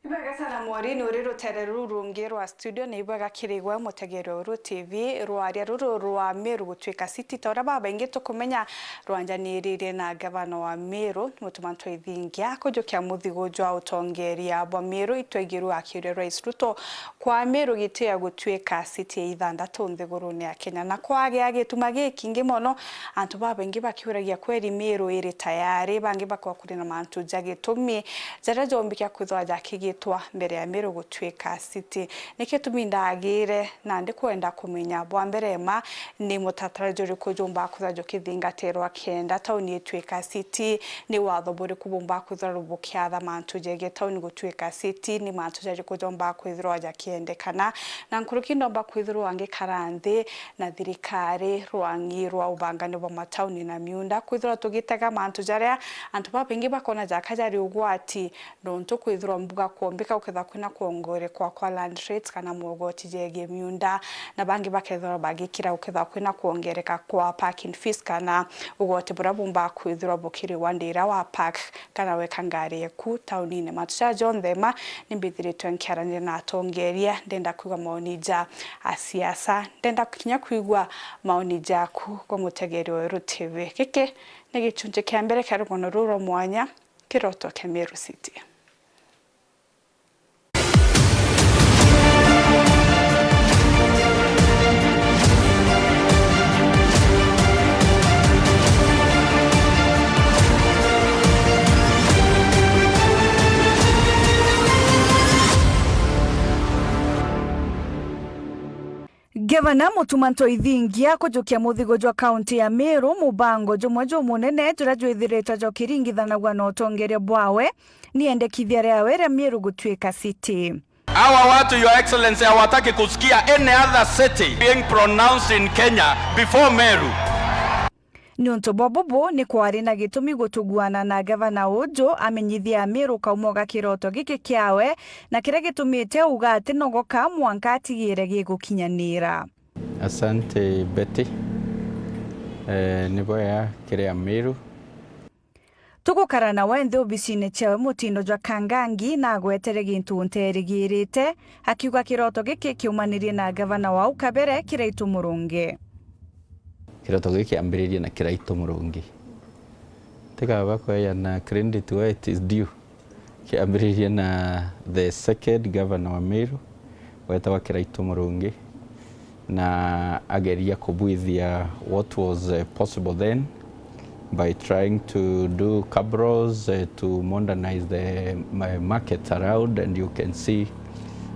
Ibwega sana Maureen, uri rutere ruru rungi rwa studio. Ni ibwega kiri gwe mutegeri wa Weru T V, rwaria ruru rwa Meru gutuika city. Ta uria babaingi tukumenya, rwanjaniririe na gavana wa Meru, Mutuma Ntwethingia, kujukia muthigu jwa utongeria bwa Meru itwegirwe akiuria Rais Ruto kwa Meru giti ya gutuika city ya ithanthatu nthigurune ya Kenya. Na kwagea gituma gikingi mono, antu babaingi bakiuragia, kweri Meru iri tayari? Bangi bakauga kuri na mantu ja gitumi jaria jombi ja kwithirwa jakigitwa mbere ya Meru gutuika city. Niki gitumi ndagire na ndikwenda kumenya, bwa mbere ma, ni mutaratara juriku jumba kwithirwa jukithingatirwa kenda tauni ituika city? Ni watho buriku bumba kwithirwa bukiatha mantu jegie tauni gutuika city? Ni mantu jariku jomba kwithirwa jakiendekana? Na nkuruki ndomba kwithirwa ngikara nthi na thirikari rwang'i rwa ubangani bwa matauni na miunda, kwithirwa tugitega mantu jaria antu babaingi bakona jaka jari ugwati, nontu kwithirwa mbuga kwombika gukethirwa kwina kwongerekwa kwa land rates kana mogoti jegie miunda, na bangi bakethirwa bagikira gukethirwa kwina kwongereka kwa parking fees kana ugoti buria bumba kwithirwa bukiriwa ndira wa park kana weka ngari yeku taunine. Mantu jaja jonthe ma ni mbithiritwe nkiaraniria na atongeria, ndenda kwigua maoni ja asiasa, ndenda kinya kwigua maoni jaku gwe mutegeri wa Weru T V. Giki ni gicunji kia mbere kia rugono ruru rwa mwanya, Kiroto kia Meru City. Gavana Mutuma Ntwethingia kujukia muthigu jwa kaunti ya Meru, mubango jumwe jumunene juria jwithiritwe jukiringithanagua na utongeria bwawe, ni endekithia riawe ria Meru gutuika city. Hawa watu, Your Excellency, hawataki kusikia any other city being pronounced in Kenya before Meru. Niuntu bwa bubu, ni kwari na gitumi gutuguana na gavana uju amenyithie Ameru kaumo ga kiroto giki kiawe, na kiria gitumite auga ati nogoka mwanka atigire gigukinyanira. Asante, Betty. Eh, ni bwega kiri Ameru. Tugukara nawe nthi obisine ciawe mutindo jwa Kangangi, na agwetere gintu nterigirite, akiuga kiroto giki kiumanirie na gavana wa au kabere, Kiraitu Murungi. Kiroto giki kiambiririe na Kiraitu Murungi. Tikaba kweana credit where it is due. Kiambiririe na the second governor wa Meru, wetagwa Kiraitu Murungi. Na ageria kubwithia what was, eh, possible then by trying to do cabros, eh, to modernize the ma-, market around, and you can see,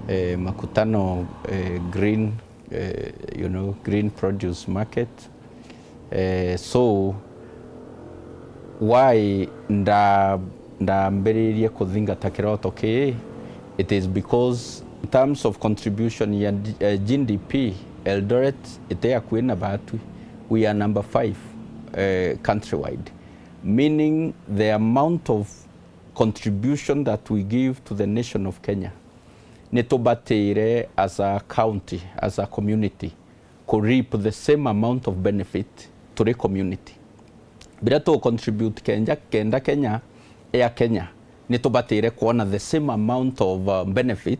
eh, Makutano, eh, green, eh, you know, green produce market. Eh, so, why nda-, ndambiririe kuthingata kiroto kii? It is because in terms of contribution ya D-, eh, G D P, Eldoret iti akui na batwi. We are number five, eh, countrywide, meaning the amount of contribution that we give to the nation of Kenya, ni tubatire as a county, as a community, ku reap the same amount of benefit turi community. Biria tu contribute kenja, kenda Kenya ya Kenya, ni tubatire kwona the same amount of, uh, benefit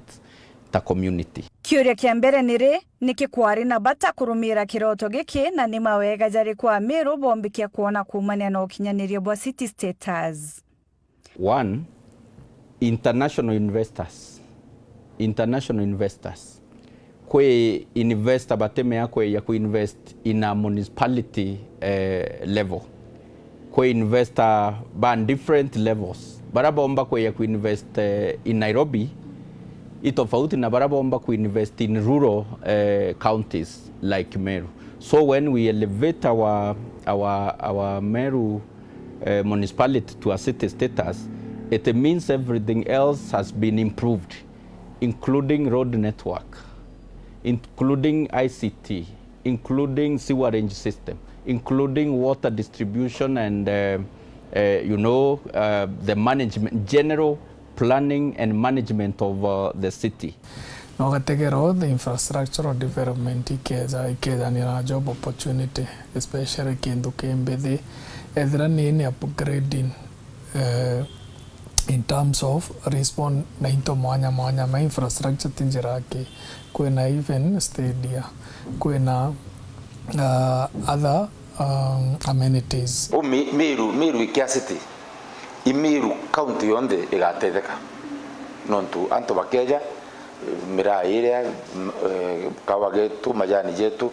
ta community. Kiuria kia mbere ni ri, niki kwari na bata kurumira kiroto giki, na ni mawega jariku Amiru bombikia kwona kuumania na ukinyaniria bwa city status? One, international investors. International investors. Kwi investor batemea kweya ku invest in a municipality, eh, level. Kwi investor ba different levels. Bara bomba kweya ku invest, eh, in Nairobi, i tofauti na bara bomba ku invest in rural, eh, counties like Meru. So when we elevate our, our, our Meru, eh, municipality to a city status, it means everything else has been improved, including road network, including I C T, including sewerage system, including water distribution and, eh, eh, you know, eh, the management, general planning and management of, uh, the city. Na ugategera o the infrastructural development ikeja, ikejanira job opportunity, especially kintu ki mbithi, ethira ni, ni upgrading, eh, in terms of respond na into mwanya mwanya ma infrastructure, ti njira aki, kwina even stadia, kwina, uh, other, um, amenities. U Mi-, Miru, Miru ikia city, i Miru county yonthe igatetheka, nontu antu bakeja, eh, miraa iria, m-, eh, kawa getu, majani jetu,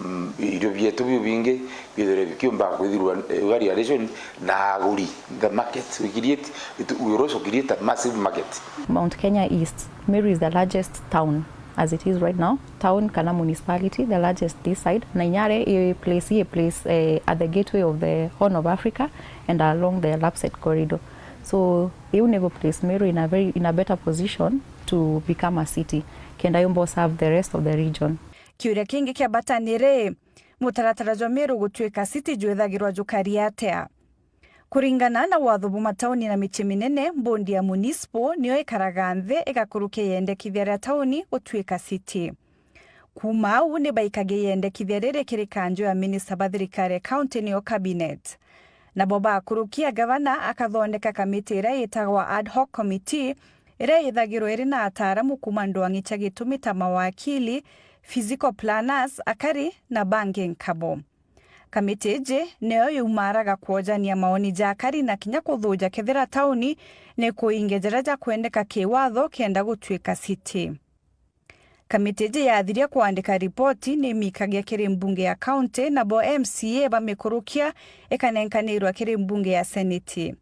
mm, irio bietu biu bingi biithirwe bikiumba kwithirwa, eh, value addition na aguri, the market we create, it, we will also create a massive market. Mount Kenya East, Meru is the largest town as it is right now, town kana municipality, the largest this side, na inyare i place, i place, eh, at the gateway of the Horn of Africa and along the Lapsset corridor. So iu nigu place Meru in a very, in a better position to become a city, kenda yumba serve the rest of the region. Kiuria kingi kia bata ni ri, mutaratara jwa Meru gutuika city jwithagirwa jukari atia? Kuringana na watho bwa matauni na micii minene, bondi ya municipal niyo ikaraga nthi igakurukia yendekithia ria tauni gutuika city. Kuuma au ni baikagia yendekithia riri kiri kanjo ya minista ba thirikari ya county, niyo cabinet. Nabo bakurukia, gavana akathondeka kamiti iria itagwa ad hoc committee, iria ithagirwa iri na ataaramu kuuma ndwang'i cia gitumi ta mawakili, physical planners, akari na bangi nkabo. Kamiti iji niyo yumaraga kwojania maoni ja akari na kinya kuthuja kethira tauni ni kuinge jaria jakwendeka kiwatho kenda gutuika city. Kamiti iji yathiria kwandika ripoti, ni imikagia kiri mbunge ya county, nabo M C A bamikurukia ikanenkanirwa kiri mbunge ya seneti.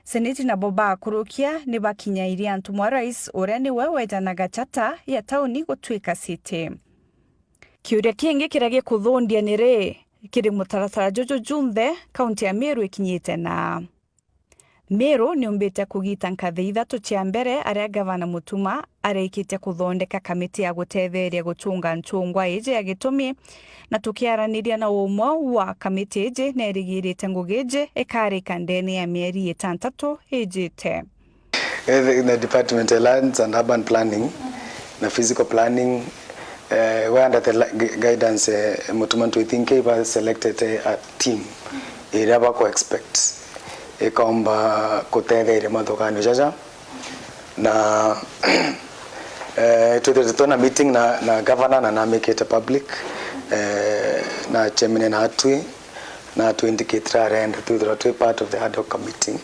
Seneti nabo bakurukia ni bakinyairia antu mwa rais, uria niwe wejanaga charter ya tauni gutuika city. Kiuria kingi kiria gikuthundia ni ri, kiri mutaratara juju junthe, kaunti ya Meru ikinyite na? Meru niumbite kugita nkathi ithatu cia mbere aria gavana Mutuma arikitie kuthondeka kamiti ya gutetheria guchunga nchungwa iji ya gitumi, na tukiaraniria na umwe wa kamiti iji, nerigirite ngugi iji ikarika ndene ya mieri itantatu ijite. Eh, the, the Department of Lands and Urban Planning na Physical Planning, eh, we under the la-, gu-, guidance, eh, Mutuma Ntwithinke, iba selected, eh, a team iria baku expect ikomba kutetheria mathuganio jaja. Na, eh, twithirite twina meeting na, na governor na namikite public, eh, na chairman na atwi, na twi indicate arenda twithirwa twi part of the ad hoc committee,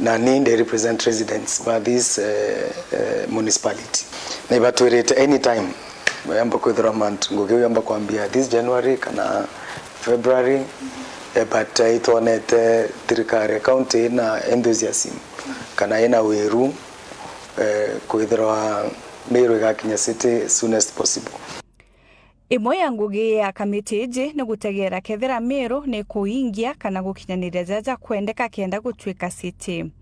na ni ndi represent residents ba this, eh, eh, municipality, na ibatwirite anytime Yamba kwithirwa mantu, ngugi iu yamba kwambia this January kana February, eh, but, eh, itwonete thirikari ya county ina enthusiasm kana ina wiru, eh, kwithirwa Meru igakinya city soonest possible. Imwe ya ngugi ya kamiti iji ni gutegera kethira Meru ni kuingia kana gukinyaniria jaja kwendeka kenda gutuika city.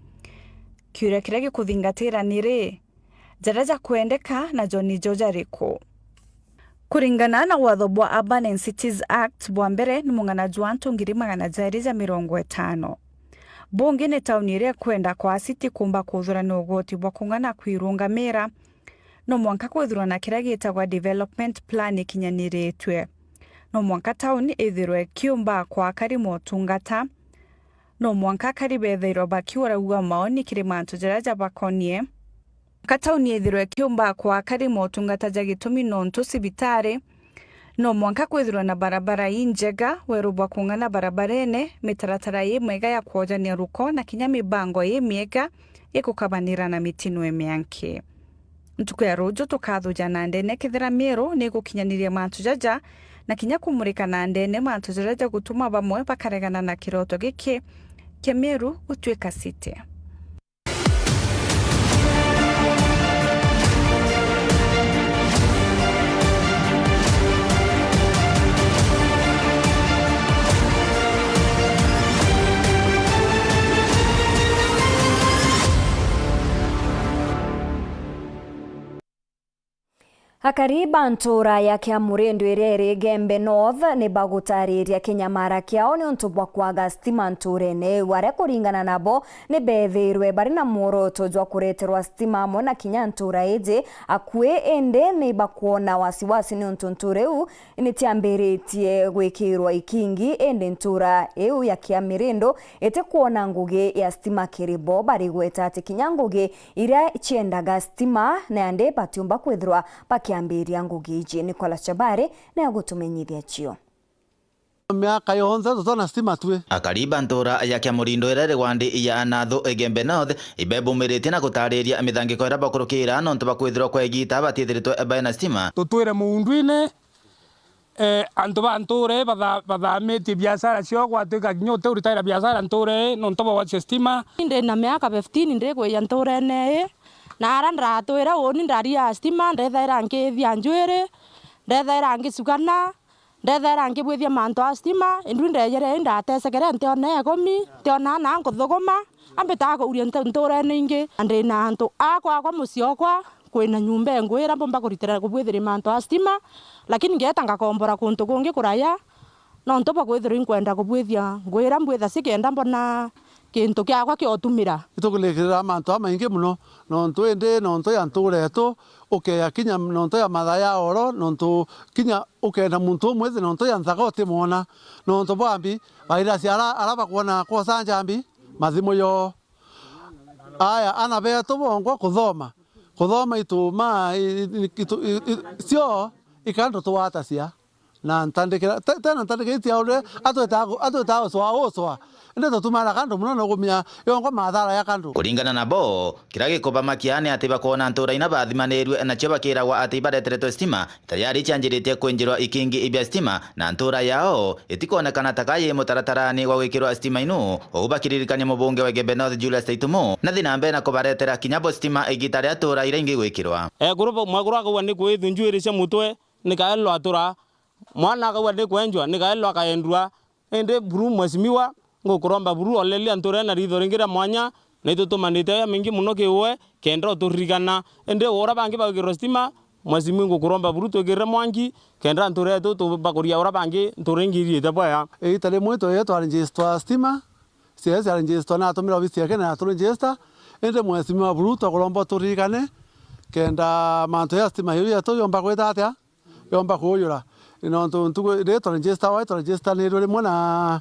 Kiuria kiria gikuthingatira ni ri, jaria jakwendeka najo nijo jariku? Kuringana na watho bwa Urban and Cities Act, bwa mbere ni mung'ana jwa antu ngiri magana jairi ja mirongo itano. Bungi ni tauni iria ikwenda kwa city kuumba kuthurania ugoti bwa kung'ana kwirungamira, no mwanka kwithirwa na kiria gitagwa development plan ikinyaniritue. No mwanka tauni ithirwe ikiumba kwa akari motungata. No mwanka akari bethairwa bakiuragua maoni kiri mantu jaria jabakonie. Ka tauni ithirwe ikiumba kwa akari motungata ja gitumi nontu cibitari, no mwanka kwithirwa na barabara injega, weru bwa kung'ana barabarene, mitaratara imwega ya kwojania ruko na kinya mibango imiega ikukabanira na mitino imianki. Ntuku ya ruju tukathuja na ndene kethira Meru ni igukinyaniria mantu jaja, na kinya kumurika na ndene mantu jaria jagutuma bamwe bakaregana na kiroto giki kia Meru gutuika city. Akari ba ntuura ya Kiamurindu iria iri Igembe North ni bagutariria kinyamara kiao niuntu bwa kwaga stima ntuurene iu, aria kuringana nabo ni beethirwe bari na mworoto jwa kureterwa stima amwe na kinya ntuura iji akui, indi ni bakwona wasiwasi niuntu ntuura iu ni ciambiritie gwikirwa ikingi, indi ntuura iu ya Kiamurindu itikwona ngugi ya stima kiri bo, barigweta ati kinya ngugi iria ciendaga stima, nandi batiumba kwithirwa bakiambiria ngugi iji. Nicholas Chabari ni agutumenyithia cio. Miaka yonthe tutona stima twi. Akari ba ntuura ya Kiamurindo iria iri wandi ya Nathu Igembe North, ibebumiritie na gutariria mithangiko iria bakurukira nontu bwa kwithirwa kwa igita batiithiritwe baina stima. Tutwire muundwine, eh, antu ba ntuura ii batha-, bathamitie biashara ciao, gwatuika kinya uti uritaira biashara ntuura ii nontu bwa gwacia stima. Ndi na miaka fifteen ndikwiya ntuurene ii, na aria ndatwire uuni ndaria stima, ndethaira nkithia njwiri, ndethaira ngicugana, ndethaira nkibwithia mantu a stima, indwi ndejere indatecekere ntiona ikumi, ntiona na nkuthuguma. Ambitaga kuuria ntu-, ntuurene ingi, na ndi na antu akwa, akwa mucii okwa, kwina nyumba ingwira mbumba kuritira kubwithiria mantu a stima, lakini ngeeta ngakombora kuntu kungi kuraya, nontu bwa kwithirwa inkwenda kubwithia ngwira mbwitha ci kenda mbona kintu kiakwa kiotumira. Itukurikirira mantu jamaingi mono, nontu indi nontu ya ntuura yetu, ukeya kinya nontu ya mathaa ya oro, nontu kinya ukenda muntu umwithi nontu ya nthaka utimwona, nontu bwambi, virus ara, ara bakwona kwosa njambi, mathimu yoo. Aya, ana betu bongwa kuthoma. Kuthoma ituma, i-, i-, itu-, i-, i-, cio, ikandu tuwatacia. Na ntandikira, te-, tena ntandikira iti aure, atwita gu-, atwita uswa, uswa. Indi tutumana kandu muno na ugumia yongwa mathara ya kandu. Kuringana nabo, kiria gikubamakia ni ati bakwona ntuura ina bathimanirue nacio bakiragwa ati ibareteretwe stima, tayari cianjiritie kwinjirwa ikingi bia stima, na ntuura yao itikwonekana ta kai mutaratarani wa gwikirwa stima inu, uu bakiririkania mubunge wa Igembe North Julius Taitumu, na thi na mbere na kubaretera kinya bo stima igita ria ntuura iria ingi gwikirwa. Ekuru bo-, mwekuru akauga ni kwithunjuiri cia mutwe, ni kaelo atura. Mwana akauga ni kwenjwa, ni kaelo akaendua. Indi buru, mheshimiwa, ngukuromba buru, olelia ntuura ina ritho ringi ria mwanya, na itutumanite ya mingi mono kiuwe, kenda uturirikana. Indi uria bangi bagwikirwa stima, mheshimiwa, ngukuromba buru twikirire mwanki, kenda ntuura yetu tubakuria uria bangi ntuura ingi ithiite bwega. Igita rimwe itwe twa register stima, cia cia register na atumire obisi yake na atu register, indi mheshimiwa buru twakuromba uturirikane, kenda mantu ya stima iu yetu yomba gwita atia? Yomba kuujura. Nontu ntuku iri twa register, wai twa register nirwe rimwe na,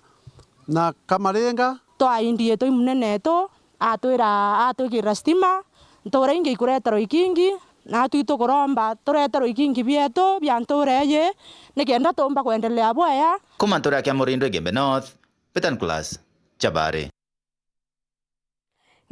na Kamaringa. Twaindie twi munene etu, atwira, atwikirira stima, ntuura ingi ikureterwa ikingi, natwi tukuromba tureterwe ikingi bietu bia ntuura iji, nikenda tuumba kwendelea bwega. Kuma ntuura ya Kiamurindo Igembe North, Peter Nicholas, Chabari.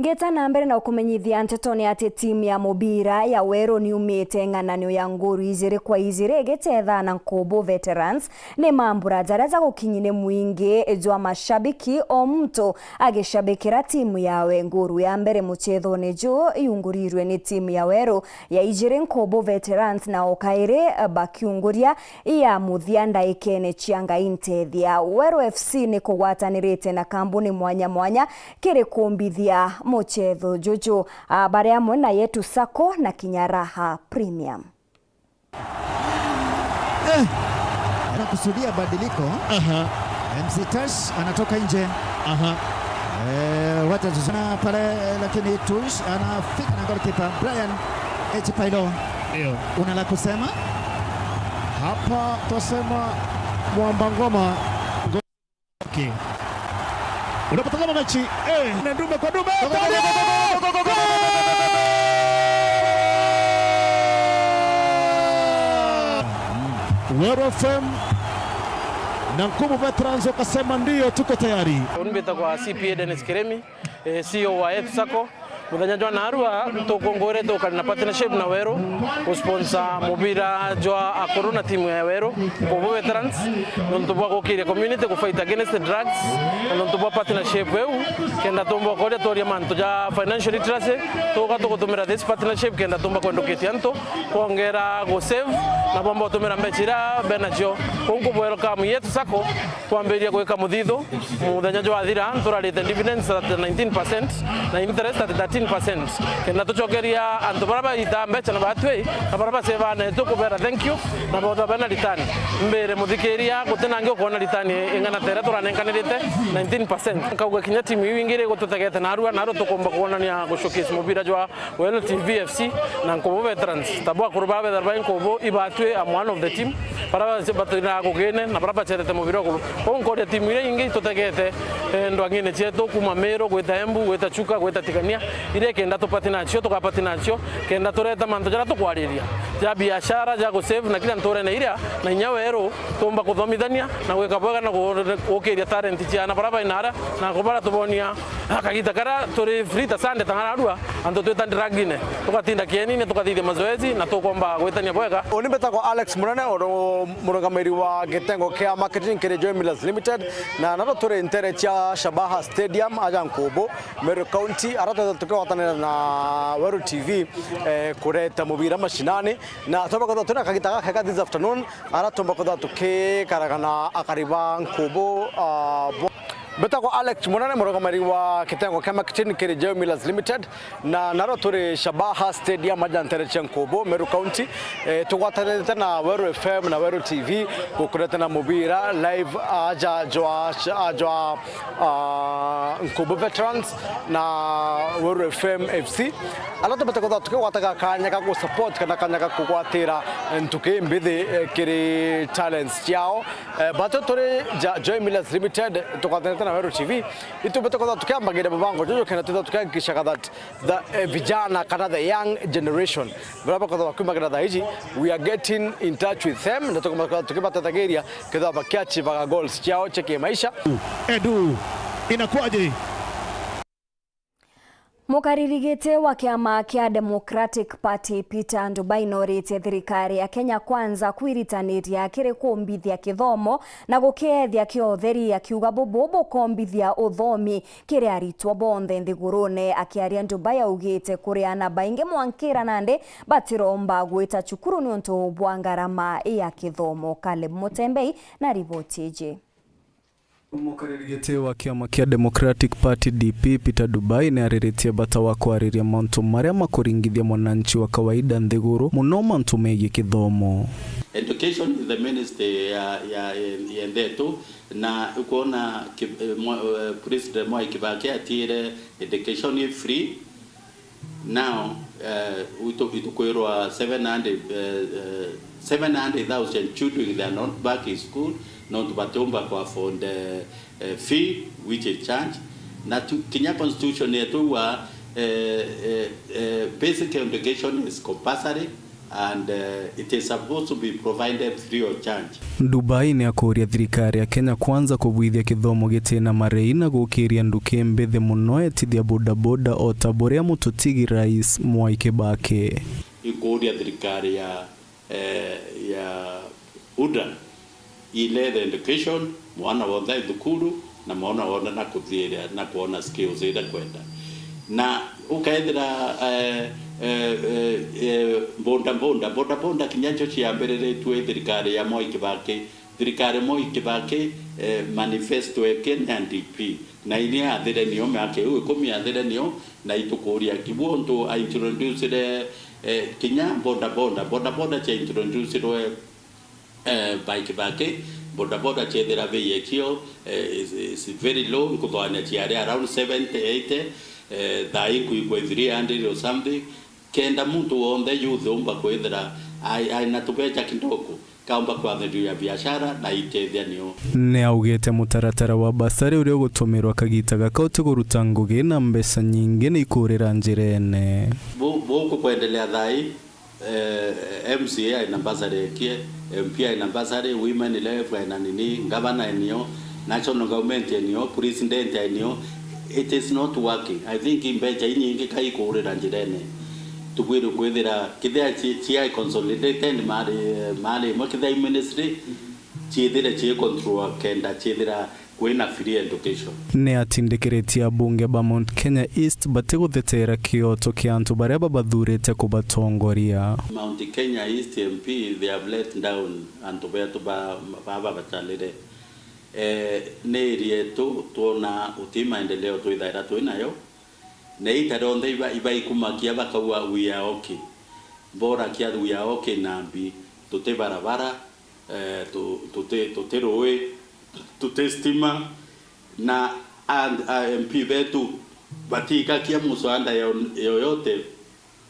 Ngeta na mbere na ukumenyithia ntetone ati timu ya mubira ya Weru niumite ng'ananio ya nguru ijiri kwa ijiri igitetha na Nkubu Veterans. Ni mambura jaria jagukinyire mwingi jwa mashabiki, o muntu agishabikira timu yawe. Nguru ya mbere muchethone ju iungurirwe ni timu ya Weru ya ijiri, Nkubu Veterans na o kairi bakiunguria ya muthia ndaikene cia Ngai ntethia. Weru F C ni kugwatanirite na kambuni mwanya mwanya kiri kumbithia muchetho juju, a, bari amwe na Yetu Sacco na kinya Raha Premium. Eh, anakusudia badiliko. Aha. M C Tash anatoka nje. Aha. Eh, wacha tusiona pale, eh, lakini Tush anafika na goalkeeper Brian Echipailo. Ndio. Una la kusema? Hapa twasema mwamba ngoma. Okay. Unapotazama mechi, eh, na ndume kwa ndume. Weru F M na Nkubu Veterans wakasema ndio, tuko tayari. Uni mbitagwa C P A Dennis Kiremi, eh, C E O wa Yetu Sacco. Muthenya jwa naarua tukungwire tukari na partnership na Weru gusponsor mubira jwa akuru na timu ya Weru, Nkubu Veterans, nontu bwa gukiria community ku fight against drugs, na nontu bwa partnership iu, kenda tumba ukoria turia mantu ja financial literacy, tuga tugutumira this partnership kenda tumba kwendukitia antu, kwongera gu save, na bomba gutumira mbecha iria benacio. Kou nku welcome Yetu Sacco, kwambiriria gwika muthithu. Muthenya jwathira, nturarite dividends at nineteen percent na interest at thirteen percent. Kenda tucokeria antu baria baita mbecha na batwi, na baria basevanetwe kubera thank you, na botha bena return. Mbire muthikiria, gutina angi ukwona return ing'ana ta iria turanenkanirite, nineteen percent. Nkauga kinya timu iu ingi iri gututegete narua, narua tukumba kwonania gu showcase mubira jwa Weru T V F C na Nkubu Veterans. Tabu akuru baria bethira bai Nkubu ibatwi, I'm one of the team. Baria base-, batwiraga kugine na baria bacethete mubira uguru. Kou nkoria timu iria ingi itutegete, eh, ndwang'ine cietu, kuma Meru, gwita Embu, gwita Chuka, gwita Tigania, iria kenda tupati nacio, tukapati nacio, kenda tureta mantu jaria tukwariria ja biashara, ja gu save na kila nturene iria, na inya Weru, tumba kuthomithania na gwika bwega na gu-, gukiria talent ciana baria bai naria, na kubaria tubonia. Akagita karia turi free ta Sunday ta ng'ararua, antu twita dragine, tugatinda kienine, tukathithia mazoezi na tukomba gwitania bwega. Uni mbitagwa Alex Munene, uru-, murungamiri wa gitengo kia marketing kiri Joy Millers Limited, na naro turi ntere cia Shabaha Stadium aja Nkubu, Meru County, ara twetha tukigwatanira na Weru T V, eh, kureta mubira mashinani, na twaba kwethirwa twina kagita gakega this afternoon, ara tumba kwethirwa tukikaraga na akari ba Nkubu, ah, bo- Mbitagwa Alex Munene, murungamiri wa kitengo kia marketing kiri Joy Millers Limited, na naro turi Shabaha Stadium aja ntere cia Nkubu, Meru County. Eh, tugwatanirite na Weru F M na Weru T V gukureta na mubira live aja jwa, aja jwa, ah, Nkubu Veterans na Weru F M F C. Ala tubete kwithirwa tukigwataga kanya ga gu support kana kanya ga kugwatira ntuki mbithi, eh, kiri talents ciao. Eh, batwi turi ja Joy Millers Limited, tugwatanite na Weru T V, itubete kwithirwa tukiambagiria mubango juju kenda twithirwa tukihakikishaga that the, eh, vijana kana the young generation, baria bakwithirwa bakiumagira thaa iji, we are getting in touch with them, na tukumba kwithirwa tukibatethagiria kethirwa bakiachivaga goals ciao cia kimaisha. Edu, inakuwaje? Mukariri giti wa kiama kia Democratic Party Peter Ndubai noritie thirikari ya Kenya Kwanza kwiritaniria kiri kumbithia kithomo na gukiethia kia utheri, akiuga bubu bukombithia uthomi kiri aritwa bonthe nthigurune. Akiaria, Ndubai augite kuri ana baingi mwankira nandi batiromba gwita cukuru niuntu bwa ngarama ya kithomo. Caleb Mutembei na riboti iji. Mukariri giti wa kiama kia Democratic Party, D P, Peter Ndubai ni ariritie bata wa kwariria mantu maria makuringithia mwananchi wa kawaida nthiguru, muno mantu megii kithomo. Education is the ministry ya, ya, yendetwo, na ukwona ki-, eh, mwa-, eh, President Mwai Kibaki atiire education i free. Now, eh, itu-, itukwirwa seven hundred, eh, eh, seven hundred thousand children, they are not back in school, nontu batiumba ku afford, eh, eh, fee, which is charge. Na tu, kinya constitution yetu wa, eh, eh, eh, basic education is compulsory. And uh, it is supposed to be provided free of charge. Dubai ni akuria thirikari ya Kenya Kwanza kubwithia kithomo gitina marei na gukiria nduki mbithi muno etithia bodaboda o ta buria mututigi Rais Mwai Kibaki. Ikuria thirikari ya, eh, ya UDA ilethe education, mwana wonthe ai thukuru, na mwana wonthe na kuthiiria na kwona skills iria kwenda. Na ukethira, eh, eh, eh, eh, boda boda, boda boda kinya ncio ciambiriritue i thirikari ya Mwai Kibaki. Thirikari Mwai Kibaki, eh, manifesto yake ni ya D P. Na iria yathire nio miaka iu ikumi yathire nio, na itukuria ki bu untu a introducire, eh, kinya boda boda. Boda boda cia introducirwe eh, by Kibaki, bodaboda ciethira bei yacio, eh, is, is very low, nkuthoania ciari around seventy, eighty, eh, thaa ii nkuigua three hundred or something. Kenda muntu wonthe youth umba kwithira ai, ai na tubecha kidogo, kaumba kwanjiria biashara na itethia nio. Ni augite mutaratara wa basari uria ugutumirwa kagita gaka utiguruta ngugi na mbeca nyingi ni ikurira njirene. Bu, buku kwendelea thaa ii, eh, M C A aina bursary ekie, M P aina bursary, Women Rep aina nini, Governor enio, National Government enio, President enio. It is not working. I think mbecha inyingi kai kuurira njirene. Tubwirwe kwithira kithia ci, ci consolidated mari, mari imwe kithia i ministry, ciithire ci control kenda ciithira kwina free education. Ni atindikiritie abunge ba Mount Kenya East batiguthetera kioto kia antu baria babathurite kubatongoria. Mount Kenya East M P, they have let down antu betu ba, ba, babachalire. Eh, ni area yetu twona uti maendeleo twithaira twi nayo. Na ita rionthe iba, ibaikumakia bakauga, "We are okay." Borakia, "We are okay na mbi, tuti barabara, eh, tu-, tuti, tuti rui, tuti stima." Na and, uh, M P betu batiikakia muswada yo-, yoyote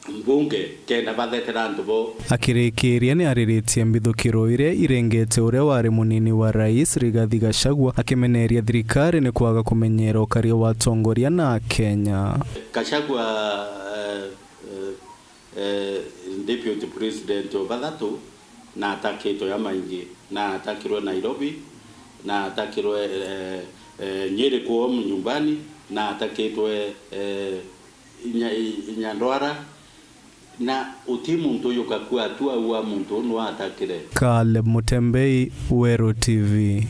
mbunge kenda bathetera antu bo. Akirikiria, ni ariritie mbithukiro iria irengete uria wari munini wa rais Rigathi Gachagua, akimeneria thirikari ni kwaga kumenyera ukaria wa atongoria na Akenya. Gachagua, eh, eh, eh, deputy president o bathatu, na atakitwe ya maingi, na atakirwe Nairobi, na atakirwe, eh, eh, Nyeri kwao nyumbani, na atakitwe, eh, inya, inya ndwara, na uti muntu uyukakua tu aua muntu unu atakire. Caleb Mutembei, Weru T V.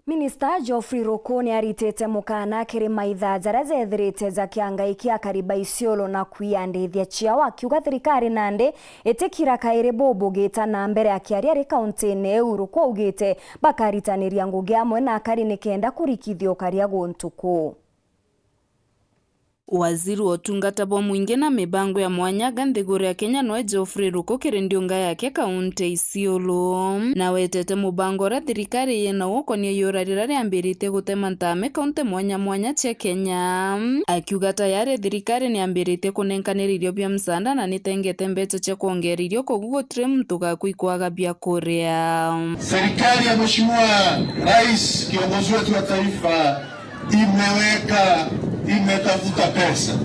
Minista Geoffrey Ruku ni aritite mukana kiri maitha jaria jethirite jakiangaiki akari ba Isiolo na kwiandithia ciao, akiuga thirikari nandi itikira kairi bubugita na mbere. Akiaria ari kauntine iu, Ruku augite bakaritaniria ngugi amwe na akari nikenda kurikithia ukaria guntu kuu. Waziri wa utungata bwa mwingi na mibango ya mwanya ga nthiguru ya Kenya noe Geoffrey Ruku kiri ndiunga yake kaunti ya Isiolo. Na wetete mubango uria thirikari yina ukonia yura riria riambiritie gutema ntame kaunti mwanya mwanya cia Kenya, akiuga tayari thirikari niambiritie kunenkanira irio bia msaada na nitengete mbeca cia kwongera irio, koguo gutiri muntu gakui kwaga bia kuria. Serikali ya Mheshimiwa Rais, kiongozi wetu wa taifa, imeweka, imetafuta pesa,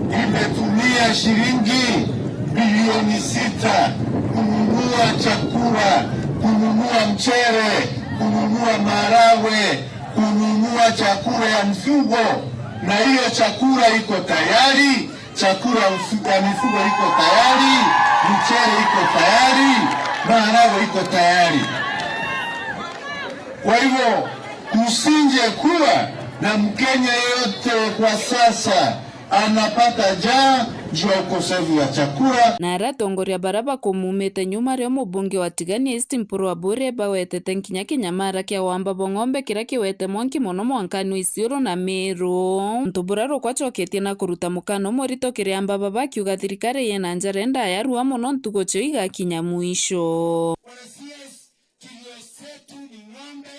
imetumia shilingi bilioni sita kununua chakula, kununua mchele, kununua maharagwe, kununua chakula ya mfugo, na hiyo chakula iko tayari. Chakula ya mfu-, ya mifugo iko tayari, mchele iko tayari, maharagwe iko tayari. Kwa hivyo, kusinje kuwa na Mkenya yeyote kwa sasa anapata njaa juu ya ukosefu wa chakula. Na aria atongoria baria bakumumite nyuma rio mubunge wa Tigania East Mpuru Aburi bawetete nkinya kinyamara kia wamba bwa ng'ombe kiria kiwete mwanki mono mwankani wa Isiolo na Meru. Untu buria Ruku acoketie na kuruta mukana umurito kiri amba baba akiuga thirikari yina njara indaya rua mono ntuku cio igakinya mwisho. Wana C S, kilio chetu ni ng'ombe,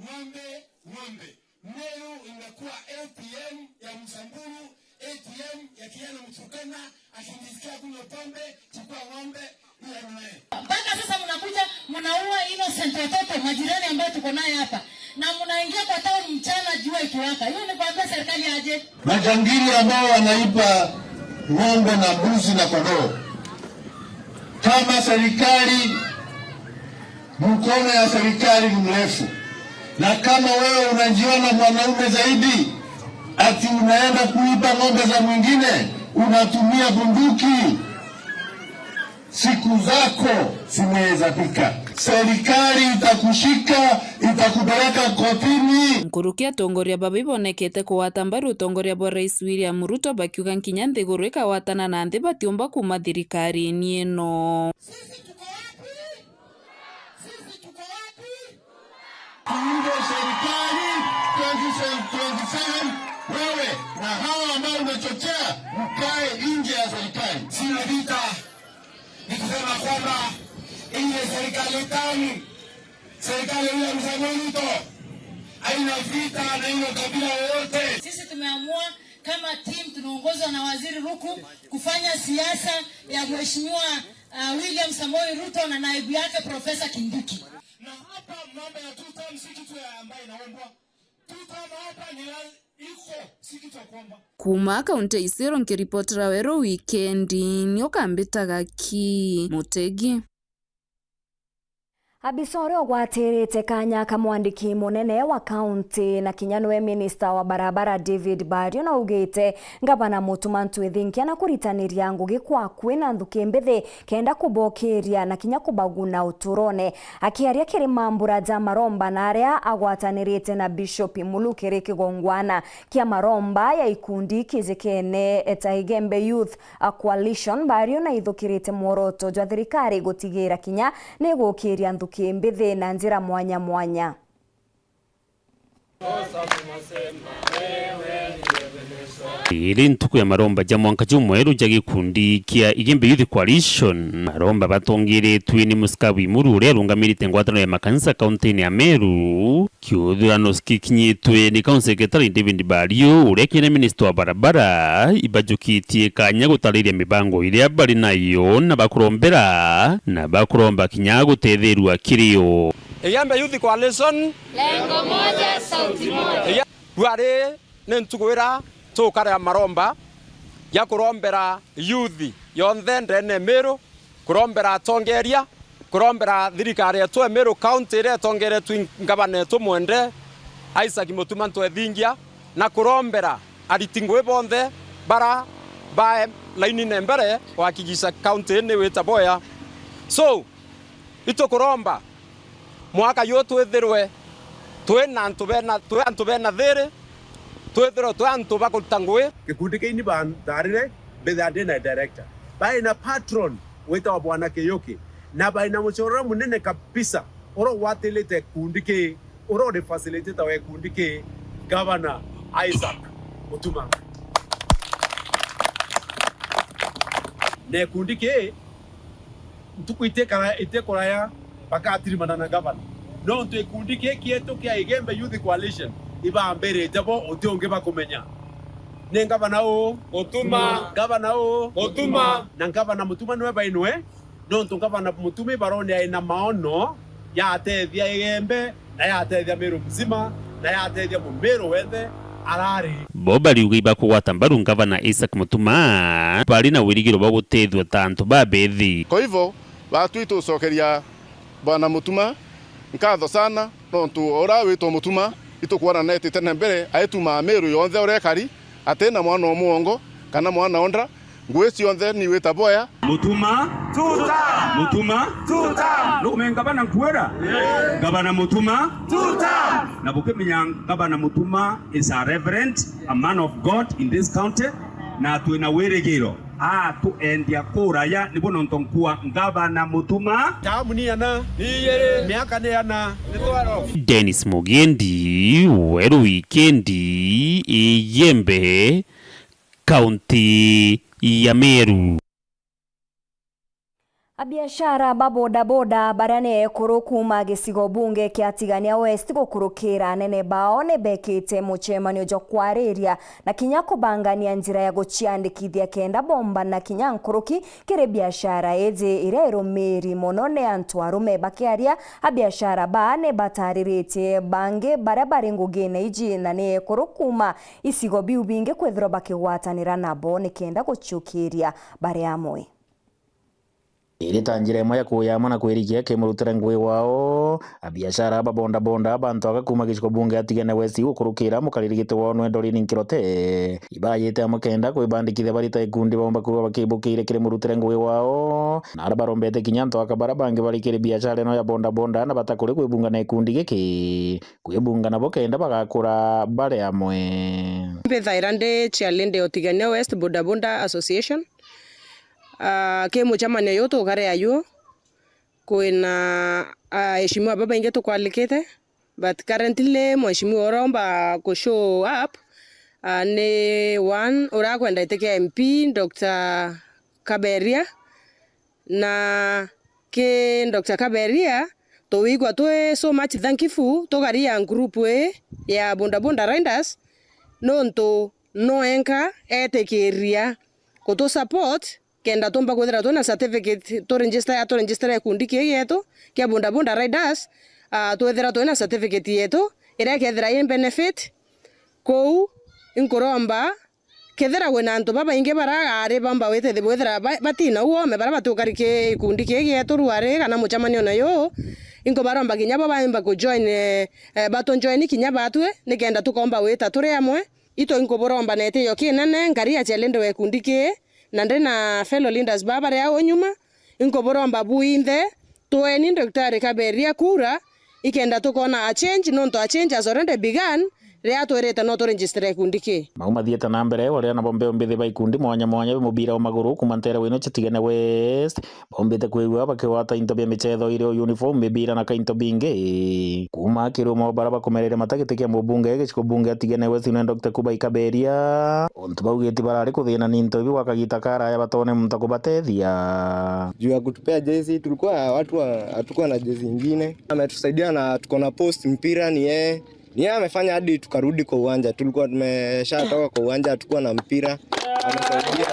ng'ombe, ng'ombe. Meru imekuwa A T M ya Msamburu, A T M ya kijana Mturkana, akijisikia kunywa pombe, chukua ng'ombe, ila ni wewe. Mpaka sasa mnakuja, mnaua innocent watoto, majirani ambao tuko naye hapa. Na mnaingia kwa town mchana jua ikiwaka. Hiyo ni kuambia serikali aje? Majangili ambao wanaiba ng'ombe na mbuzi na kondoo. Kama serikali, mkono ya serikali ni mrefu, na kama wewe unajiona mwanaume zaidi, ati unaenda kuiba ng'ombe za mwingine, unatumia bunduki, siku zako zimeweza fika. Serikali itakushika, itakupeleka kotini. Nkuruki atongoria baba ibonekete kugwata mbaru utongoria bwa Rais William Ruto, bakiuga nkinya nthiguru ikagwatana na nthi batiumba kuuma thirikarini ino. Sisi tuko wapi? Sisi tuko wapi? Tuunde serikali twenty twenty-seven, wewe na hawa ambao unachochea mkae nje ya serikali. Sina vita nikisema kwamba ile serikali tamu, serikali ile ya Mzee Ruto, haina vita na haina ukabila wowote. Sisi tumeamua kama team tunaongozwa na Waziri Ruku kufanya siasa ya Mheshimiwa, uh, William Samoei Ruto na naibu yake Profesa Kindiki. Na hapa mambo ya two term si kitu ya ambayo inaombwa. Two term hapa ni la-, iko, si kitu ya kuomba. Kuuma kaunti ya Isiolo, nkiripotera Weru Wikendi, ni ukambitaga ki Mutegi. Abisa uria ugwatirite kanya ka mwandiki munene wa kaunti na kinya niwe minista wa barabara David Bario naugite ngavana Mutuma ntwithinkia na kuritaniria ngugi kwa akui na nthuki mbithi kenda kubokiria na kinya kubaguna uturone. Akiaria kiri mambura ja maromba na aria agwatanirite na Bishop Mulu kiri kigongwana kia maromba ya ikundi kijikene ta Igembe Youth a Coalition, Bario naithukirite mworoto jwa thirikari gutigira kinya nigukiria nthuki mbithi na njira mwanya mwanya. Iri ntuku ya maromba ja mwanka jumweru ja gikundi kia Igembe Youth Coalition. Maromba batongiritwe ni Musikabu Imuru uria arungamirite ngwataniro ya makanisa kauntini ya Meru. Kiuthurano gikinyitwe ni County Secretary David Bario, uria kinya ni minista wa barabara, ibajukitie kanya gutariria mibango iria bari nayo na bakurombera, na bakuromba kinya gutethirua kirio. Igembe Youth Coalition. Lengo moja, sauti moja. Igembe, rwari ni ntuku ira tukarea maromba ya kurombera youth yonthe ndene Meru, kurombera atongeria, kurombera thirikari yetu ya Meru County iria itongeretwe i ngavana yetu mwende Isaac Mutuma Ntwethingia, na kurombera ariti ngui bonthe bara bae lainine mbere kuhakikisha county ni wita boya. So, itukuromba mwaka yu twithirwe twi na antu bena, twi antu bena thiri, twithirwe twi antu ba kuruta ngui. Gikundi kiu ni bantarire mbithira ndi na director. Bai na patron witagwa Bwana Kiyuki, na bai na muchorora munene kabisa uria ugwatirite gikundi kii, uria uri facilitator wa gikundi kii, Gavana Isaac Mutuma. Na gikundi kii ntuku itikara-, itikuraya bagatirimana na gavana. Nontu gikundi kii kietu kia Igembe Youth Coalition ibambirite bo, uti ungi bakumenya. Ni ngavana uu? Mutuma. Ngavana uu? Mutuma. Na ngavana Mutuma niwe bainwe, nontu ngavana Mutuma ibarone aina maono ya atethia Igembe, na yatethia Meru mzima, na yatethia Mumeru wenthe arari. Bo bariuga ibakugwata mbaru ngavana Isaac Mutuma, bari na wirigiro bwa gutethua ta antu babethi. Kwa hivyo, batwi tucokeria Bwana Mutuma nkatho sana, nontu uria witwa Mutuma, itukwona netite na mbere, aitumaa Meru yonthe uria ekari, ati na mwana o muongo, kana mwana o nda, ngui cionthe ni wita boya. Mutuma. Tuta. Mutuma. Tuta. Nukume ngavana nkwira? Ngavana Mutuma. Tuta. Na bukimenya ngavana Mutuma is a reverend, a man of God in this county, na twina wirigiro atuendia kuraya, nibo nontu nkua ngavana Mutuma. Tamu ni ana? Ni ijiri. Miaka ni ana? Ni twelve. Dennis Mugendi, Weru Wikendi, Igembe, kaunti ya Meru. Abiashara ba bodaboda baria ni ekuru kuuma gicigo bunge kia Tigania West gukurukira anene bao ni bekite mucemanio jwa kwariria na kinya kubangania njira ya guciandikithia kenda bombana kinya nkuruki kiri biashara iji iria irumiri mono ni antu arume. Bakiaria, abiashara baa ni batariritie bangi baria bari ngugine iji na ni ekuru kuuma icigo biu bingi kwithirwa bakigwatanira nabo ni kenda guciukiria bari amwe. Iri ta njira imwe ya kuya amwe na kwirikia kimurutire ngugi wao. Abiashara ba bodaboda, bantu aka kuuma gicigo bunge ya Tigania West gukurukira mukariri giti wao nwe Doreen Nkirote, ibayite amwe kenda kwibandikithia bari ta ikundi baumba kwigua bakibukiire kiri murutire ngugi wao. Na aria barombete kinya antu aka baria bangi bari kiri biashara ino ya bodaboda na batakuri kwibunga na ikundi giki, kwibunga nabo kenda bagakura bari amwe. Mbithaira ndi chairlady o Tigania West Bodaboda Association. Ah, ki mucemanio uyu tukarea yu, kwina aheshimiwa babaingi tukwalikite, but currently mheshimiwa uromba ku show up, ah, ni one uria akwenda iti kia M P, Doctor Kaberia. Na ki Doctor Kaberia, tuwigua twi so much thankful tukaria group ii ya bodaboda riders, nontu no enka etikiria kutu support kenda tumba kwithira twina certificate, tu register, tu register gikundi kii gietu kia bodaboda riders, ah, twithira twina certificate yetu iria ikethira i benefit. Kou inkuromba kethira kwina antu babaingi bara ari bamba witithia bwithira ba-, batina uome bara batukari ki gikundi kii gietu ruari kana mucemanio na yu, inkubaromba kinya bo baimba ku join, eh, eh, batu join kinya batwi nikenda tukomba wita turi amwe. Itu inkuburomba na itiyo kinene nkari ya chairlady wa gikundi kii, na ndi na fellow leaders baa bari au nyuma, inkuburomba bwinthe, tueni Daktari Kaberia kura, ikenda tukona a change, nontu a change has already begun, riria twirite no turegistre gikundi kii. Mau mathiite na mbere, baria nabo mbeu mbithi ba ikundi mwanya mwanya bia mubira wa maguru kuuma ntere wino cia Tigania West, baumbite kwigua bakigwata into bia michetho iri o uniform, mibira na ka into bingi. Kuuma kiri umwe wa bara bakumereire mata giti kia mubunge gicigo bunge ya Tigania West, nwe Doctor Kubai Kaberia, untu baugite barari kuthina ni into ibi gwa kagita karaya batone muntu akubatethia. Juu ya kutupea jezi, tulikuwa watu wa, hatukuwa na jezi ingine. Ametusaidia na tuko na post mpira, ni yeye. Ni yeye amefanya hadi tukarudi kwa uwanja. Tulikuwa tumeshatoka kwa uwanja, hatukuwa na mpira. Amesaidia.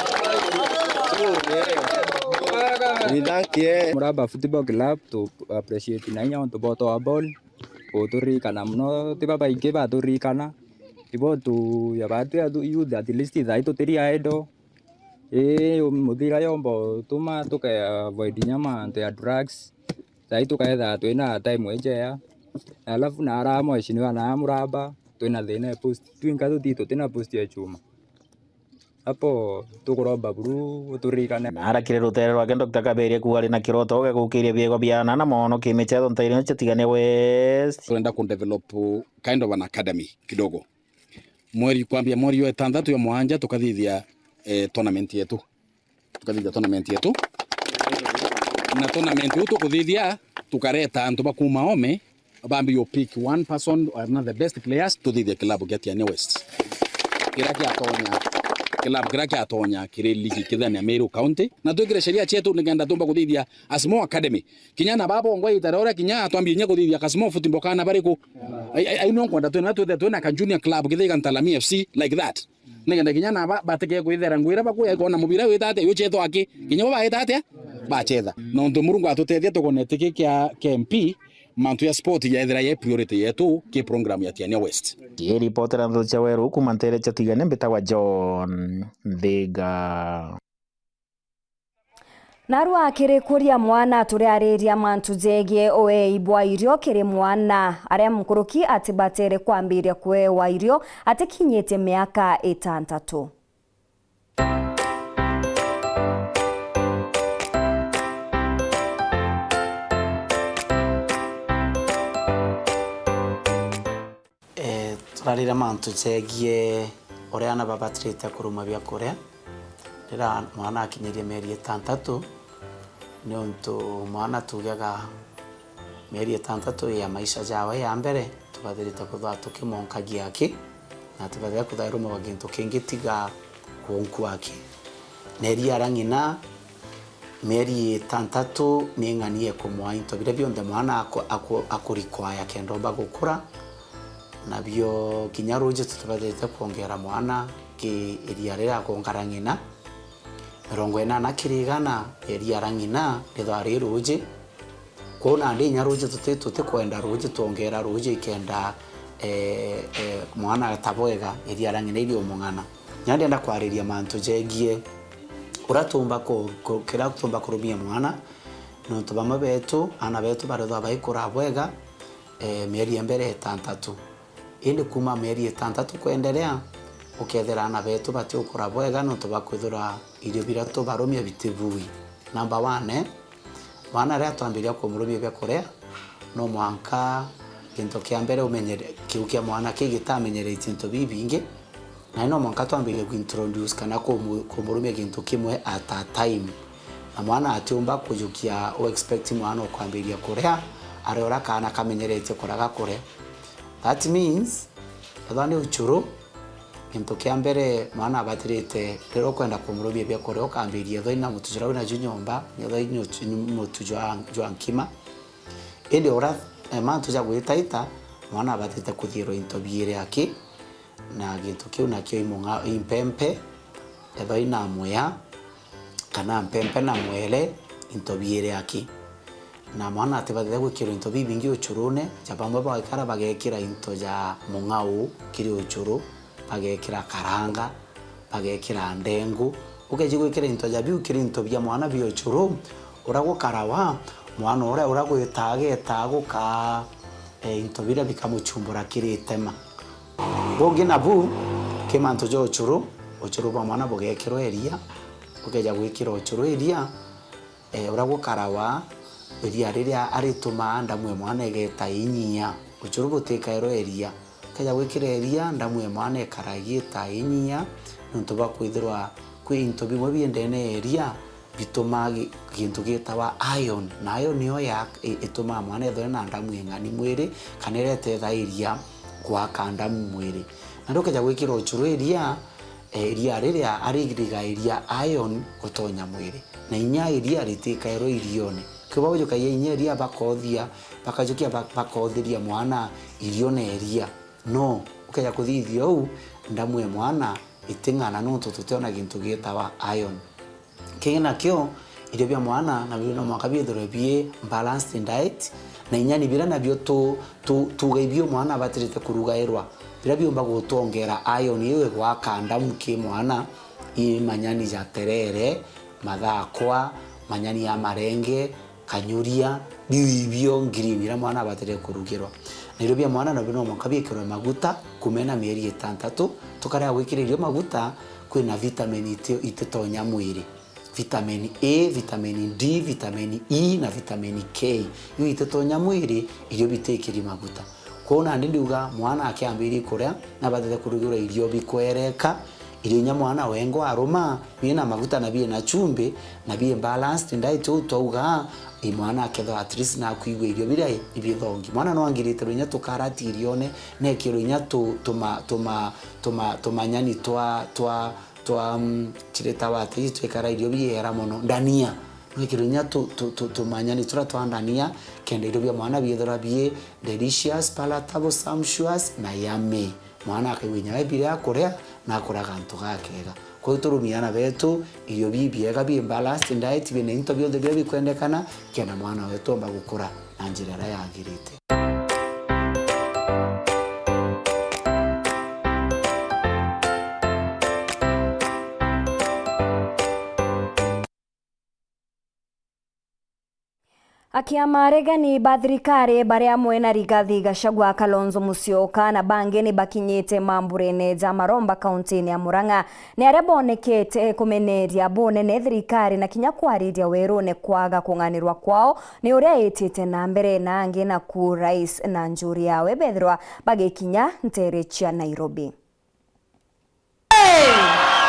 So, yeah. We thank yeye. Muraba Football Club, tu appreciate na inya untu boto wa ball. Guturirikana muno, ti babaingi baturirikana. Ibo tu ya batu ya tu youth, at least thai tutiri idle. Ii, muthira yomba utuma tuke avoid inya mantu ya drugs. Thai tukaetha twina time ijea. Na alafu na ara mheshimiwa na muraba, twina thina ya post. Twinka tuti tutina post ya chuma. Apo tukuromba buru uturirikane. Na arakire rutere rwake, Doctor Kaberia kuuga ari na kiroto gia gukiria biegwa biana na mono kimichetho ntairine cia Tigania West. Turenda ku develop kind of an academy kidogo. Mweri, kwambia mweri wa itantatu ya mwanja tukathithia, eh, tournament yetu. Tukathithia tournament yetu. Na tournament iu tukuthithia, tukareta antu ba kuuma ome, bambi you pick one person or another best players, tuthithie kilabu kia Tigania West. Kiria kiatonya, kilabu kiria kiatonya kiri ligi kithania Meru County. Na twikire sheria cietu nikenda tumba kuthithia a small academy. Kinya na baba ongwa itara uria kinya twambie nya kuthithia ka small football kana bariku. Ai, ai, ai, no nkwenda twina, twithe twina ka junior club kithika Ntalami F C like that. Nikenda kinya na ba-, batike kwithera ngwira bakuya kona mubira wita atia, yuchetho aki. Kinya bo baita atia? Bachetha. Na untu Murungu atutethia tukone tiki kia K M P, mantu ya sport yaethira ye priority yetu ki program ya Tigania West. Kiripotera Nthuthu cia Weru kuuma ntere cia Tigania, mbitagwa John Nthiga. Narua kiri kuria mwana, turiariria mantu jegie uei bwa irio kiri mwana. Aria nkuruki atibatere kwambiria kuewa irio atikinyitie miaka itantatu. Eh, turarire mantu jegie uria aana babatirite kuruma biakuria riria mwana akinyirie mieri itantatu, niuntu mwana tugaga mieri itantatu ya maisha jawe ya mbere tubatirite kuthwa tukimonkagia aki, na tubatirite kuthwa irumagwa gintu kingi tiga kunku aki. Na iria ria ng'ina Mieri itantatu ni ing'ani ya kumwaa into biria bionthe mwana aku-, aku-, akurikwaya kenda omba gukura, nabio kinya ruuji tutibatite kwongera mwana ki iria riria akongara ng'ina. Mirongo inana kiri igana ya iria ria ng'ina rithwa ri ruuji. Kwou nandi inya ruuji tuti-, tutikwenda ruuji twongera ruuji ikenda, eh, eh, mwana atabwega iria ria ng'ina iri umung'ana. Nya ndienda kwariria mantu jegie uria tuumba ku-, ku-, kiria tuumba kurumia mwana, nontu bamwe betu, aana betu barethwa baikura bwega, eh, mieri ya mbere itantatu. Indi kuuma mieri itantatu kwenderea, ukethira aana betu batiukura bwega nontu bwa kwithirwa irio biria tubarumia bitibui. Number one, mwana riria twambiria kumurumia bia kuria, no mwanka gintu kia mbere umenyere-, kiu kia mwana kigitamenyeretie into bibingi, na no mwanka twambirie kuintroduce kana kumu-, kumurumia gintu kimwe at a time. Na mwana atiumba kujukia u expect mwana ukwambiria kuria ari uria kaana kamenyeretie kuria gakuria. That means, ethwa ni uchuru, gintu kia mbere mwana abatirite riria ukwenda kumurumia bia kuria ukambiria ethwa ina mutu juria wina ju nyomba, ethwa ni uchu-, ni mutu jwa, jwa nkima. Indi uria, eh, mantu ja gwitaita, mwana abatirite kuthiirwa into biiri aki, na gintu kiu nakio i mung'a-, i mpempe, ethwa ina muya, kana mpempe na mwere, into biiri aki. Na mwana atibatite gwikirwa into bibingi uchurune, ja bamwe bagekara bagekira into ja mung'au kiri uchuru, bagekira karanga, bagekira ndengu. Ukeji gwikira into ja biu kiri into bia mwana bia uchuru, uria gukarawa, mwana uria, uria gwitaa agetaa gukaa, eh, into biria bikamuchumbura kiri itema. Bungi nabu, ki mantu ja uchuru, uchuru bwa mwana bugekirwa iria, ukeja gwikira uchuru iria, eh, uria gukarawa, iria riria aritumaa ndamu e mwana igeta inyia, uchuru butikairwa iria. Ukeja gwikira iria, ndamu e mwana ikaragia ita inyia, nontu bwa kwithirwa kwi into bimwe biendene ya iria bitumaa gi-, gintu gitawa iron, na iron niyo ya, i-, itumaa mwana ethwe na ndamu ing'ani mwiri, kana iria itethairia gwaka ndamu mwiri. Na ndukeja gwikira uchuru iria, eh, iria riria arigairia iron gutonya mwiri, na inya iria ritikairwa irione. Kiu babujukagia inya iria bakothia, bakajukia ba-, bakothiria mwana irio na iria. No, ukeja kuthithia uu, ndamu e mwana iting'ana nontu tutiona gintu gitawa iron. Kingi nakio, irio bia mwana nabio no mwanka biithirwe bi balanced diet, na inya ni biria nabio tu-, tu-, tuuga ibio mwana abatirite kurugairwa, biria biumba gutwongera iron iu igwaka ndamu ki mwana, i manyani ja terere, mathakwa, manyani ya marenge, kanyuria, biu ibio green iria mwana abatirite kurugirwa. Na irio bia mwana nabio no mwanka biikirwe maguta kuuma ena mieri itantatu, tukarega gwikira irio maguta, kwina vitamin iti-, ititonya mwiri. Vitamin A, vitamin D, vitamin E na vitamin K. Iu ititonya mwiri, irio bitikiri maguta. Kwou nandi ndiuga mwana akiambiria kuria, nabatite kurugirwa irio bikwereka, irio inya mwana wengwa aruma, biina maguta na biina chumbi, na bi balanced diet uu twauga, i mwana akethwa at least nakwigua irio biria i-, ibithongi. Mwana no angiritirwe inya tukarati irione, nekirwe inya tu-, tuma-, tuma-, tuma-, tumanyani twa, twa, twa, mm, chiritawa ati, twikara irio biera mono. Ndania. Nwikirwe inya tu-, tu-, tu-, tumanyani turia twa ndania, kenda irio bia mwana biithirwa bi delicious, palatable, sumptuous, na yummy. Mwana akaigua inya we biria akuria, na akuria gantu gakega. Kwou turumie aana betu irio bibiega, bi balanced diet, bina into bionthe biria bikwendekana, kenda mwana wetu omba gukura na njira iria yagirite. Akiama aregani ba thirikari bari amwe na Rigathi Gachagua, Kalonzo Musyoka na bangi ni bakinyite mamburene ja Maromba, kauntini ya Murang'a. Ni aria bonekete kumeneria bunene thirikari na kinya kwariria werune kwaga kung'anirwa kwao ni uria itite na mbere, na angi naku rais na njuri yawe bethirwa bagikinya ntere cia Nairobi.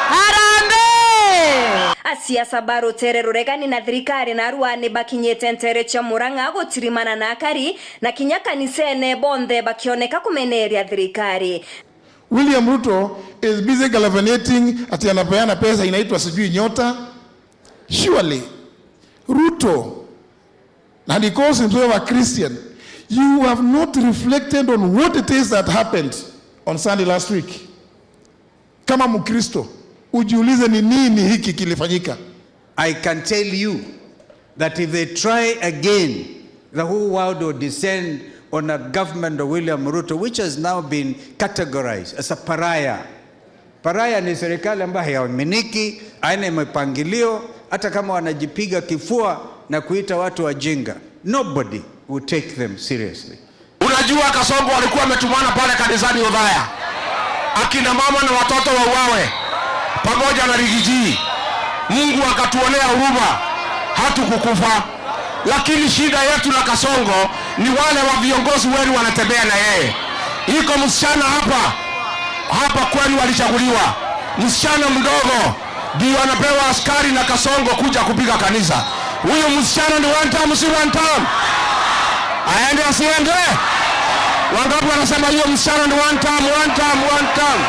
Harambee! Asiasa ba rutere ruregani na thirikari narua ni bakinyite ntere cia Murang'a gutirimana na akari na kinya kanisene, bonthe bakioneka kumeneria thirikari. William Ruto is busy gallivanting ati anapeana pesa inaitwa sijui nyota. Surely, Ruto, and he calls himself a Christian, you have not reflected on what it is that happened on Sunday last week. Kama Mkristo, ujiulize ni nini hiki kilifanyika. I can tell you that if they try again, the whole world will descend on a government of William Ruto, which has now been categorized as a pariah. Pariah ni serikali ambayo haiaminiki, haina mipangilio, hata kama wanajipiga kifua na kuita watu wajinga, nobody will take them seriously. Unajua Kasongo alikuwa ametumana pale kanisani Othaya, akina mama na watoto wauawe pamoja na Rigiji. Mungu akatuonea huruma, hatukukufa. Lakini shida yetu na Kasongo ni wale wa viongozi wenu wanatembea na yeye. Iko msichana hapa, hapa kwenu alichaguliwa, msichana mdogo, ndio anapewa askari na Kasongo kuja kupiga kanisa. Huyu msichana ni one term, si one term? Aende asiende? Wangapi wanasema hiyo msichana ni one term, one term, one term?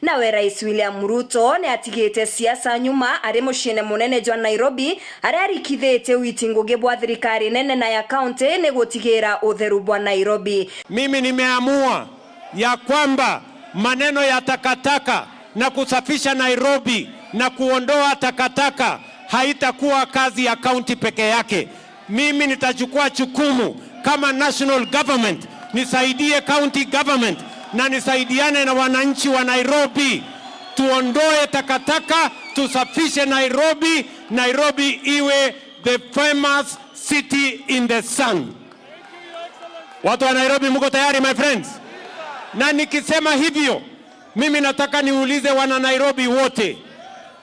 Nawe Rais William Ruto ni atigite siasa nyuma ari muciine munene jwa Nairobi, aria arikithitie witi ngugi bwa thirikari nene na ya kaunti ni gutigira utheru bwa Nairobi. Mimi nimeamua ya kwamba maneno ya takataka na kusafisha Nairobi na kuondoa takataka haitakuwa kazi ya kaunti peke yake. Mimi nitachukua jukumu kama national government, nisaidie county government na nisaidiane na wananchi wa Nairobi, tuondoe takataka, tusafishe Nairobi, Nairobi iwe the famous city in the sun. Watu wa Nairobi, mko tayari, my friends? Na nikisema hivyo, mimi nataka niulize wana Nairobi wote,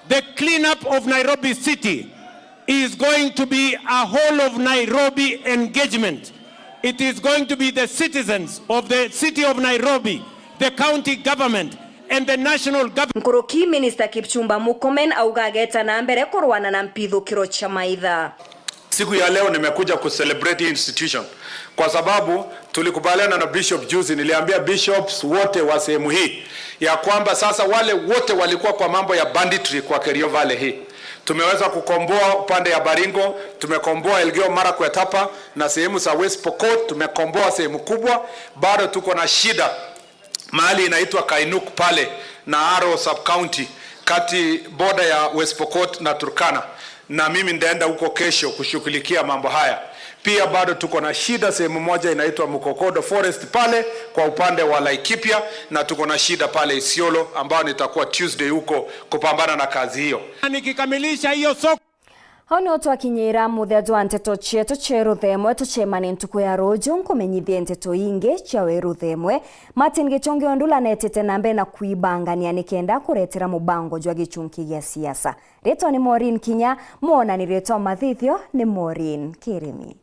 the cleanup of Nairobi city is going to be a whole of Nairobi engagement. It is going to be the citizens of the city of Nairobi, the county government, and the national government. Nkuruki, Minister Kipchumba Murkomen auga ageeta na mbere kurwana na mpithukiro cia maitha. Siku ya leo nimekuja kucelebrate hii institution kwa sababu tulikubaliana na bishop juzi. Niliambia bishops wote wa sehemu hii ya kwamba sasa wale wote walikuwa kwa mambo ya banditry kwa Kerio Valley hii, tumeweza kukomboa upande ya Baringo, tumekomboa Elgeyo Marakwet hapa na sehemu za West Pokot, tumekomboa sehemu kubwa. Bado tuko na shida mahali inaitwa Kainuk pale na Aro sub county, kati border ya West Pokot na Turkana, na mimi nitaenda huko kesho kushughulikia mambo haya. Pia bado tuko na shida sehemu moja inaitwa Mukokodo Forest pale kwa upande wa Laikipia, na tuko na shida pale Isiolo, ambao nitakuwa Tuesday huko kupambana na kazi hiyo. Nikikamilisha hiyo soko Au nio twakinyira muthia jwa nteto cietu cia ruthemwe. Tucemanie ntuku ya ruju nkumenyithie nteto ingi cia wi ruthemwe. Martin Gichungi Ondula netite na mbere na kwibangania nikenda kuretera mubango jwa gichunki gia siasa. Ritwa ni Maureen Kinya, mwonani ritwa mathithio ni Maureen Kirimi.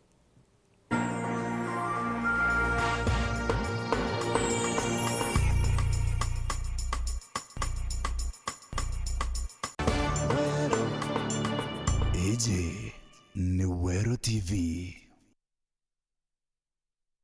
Iji ni Weru T V.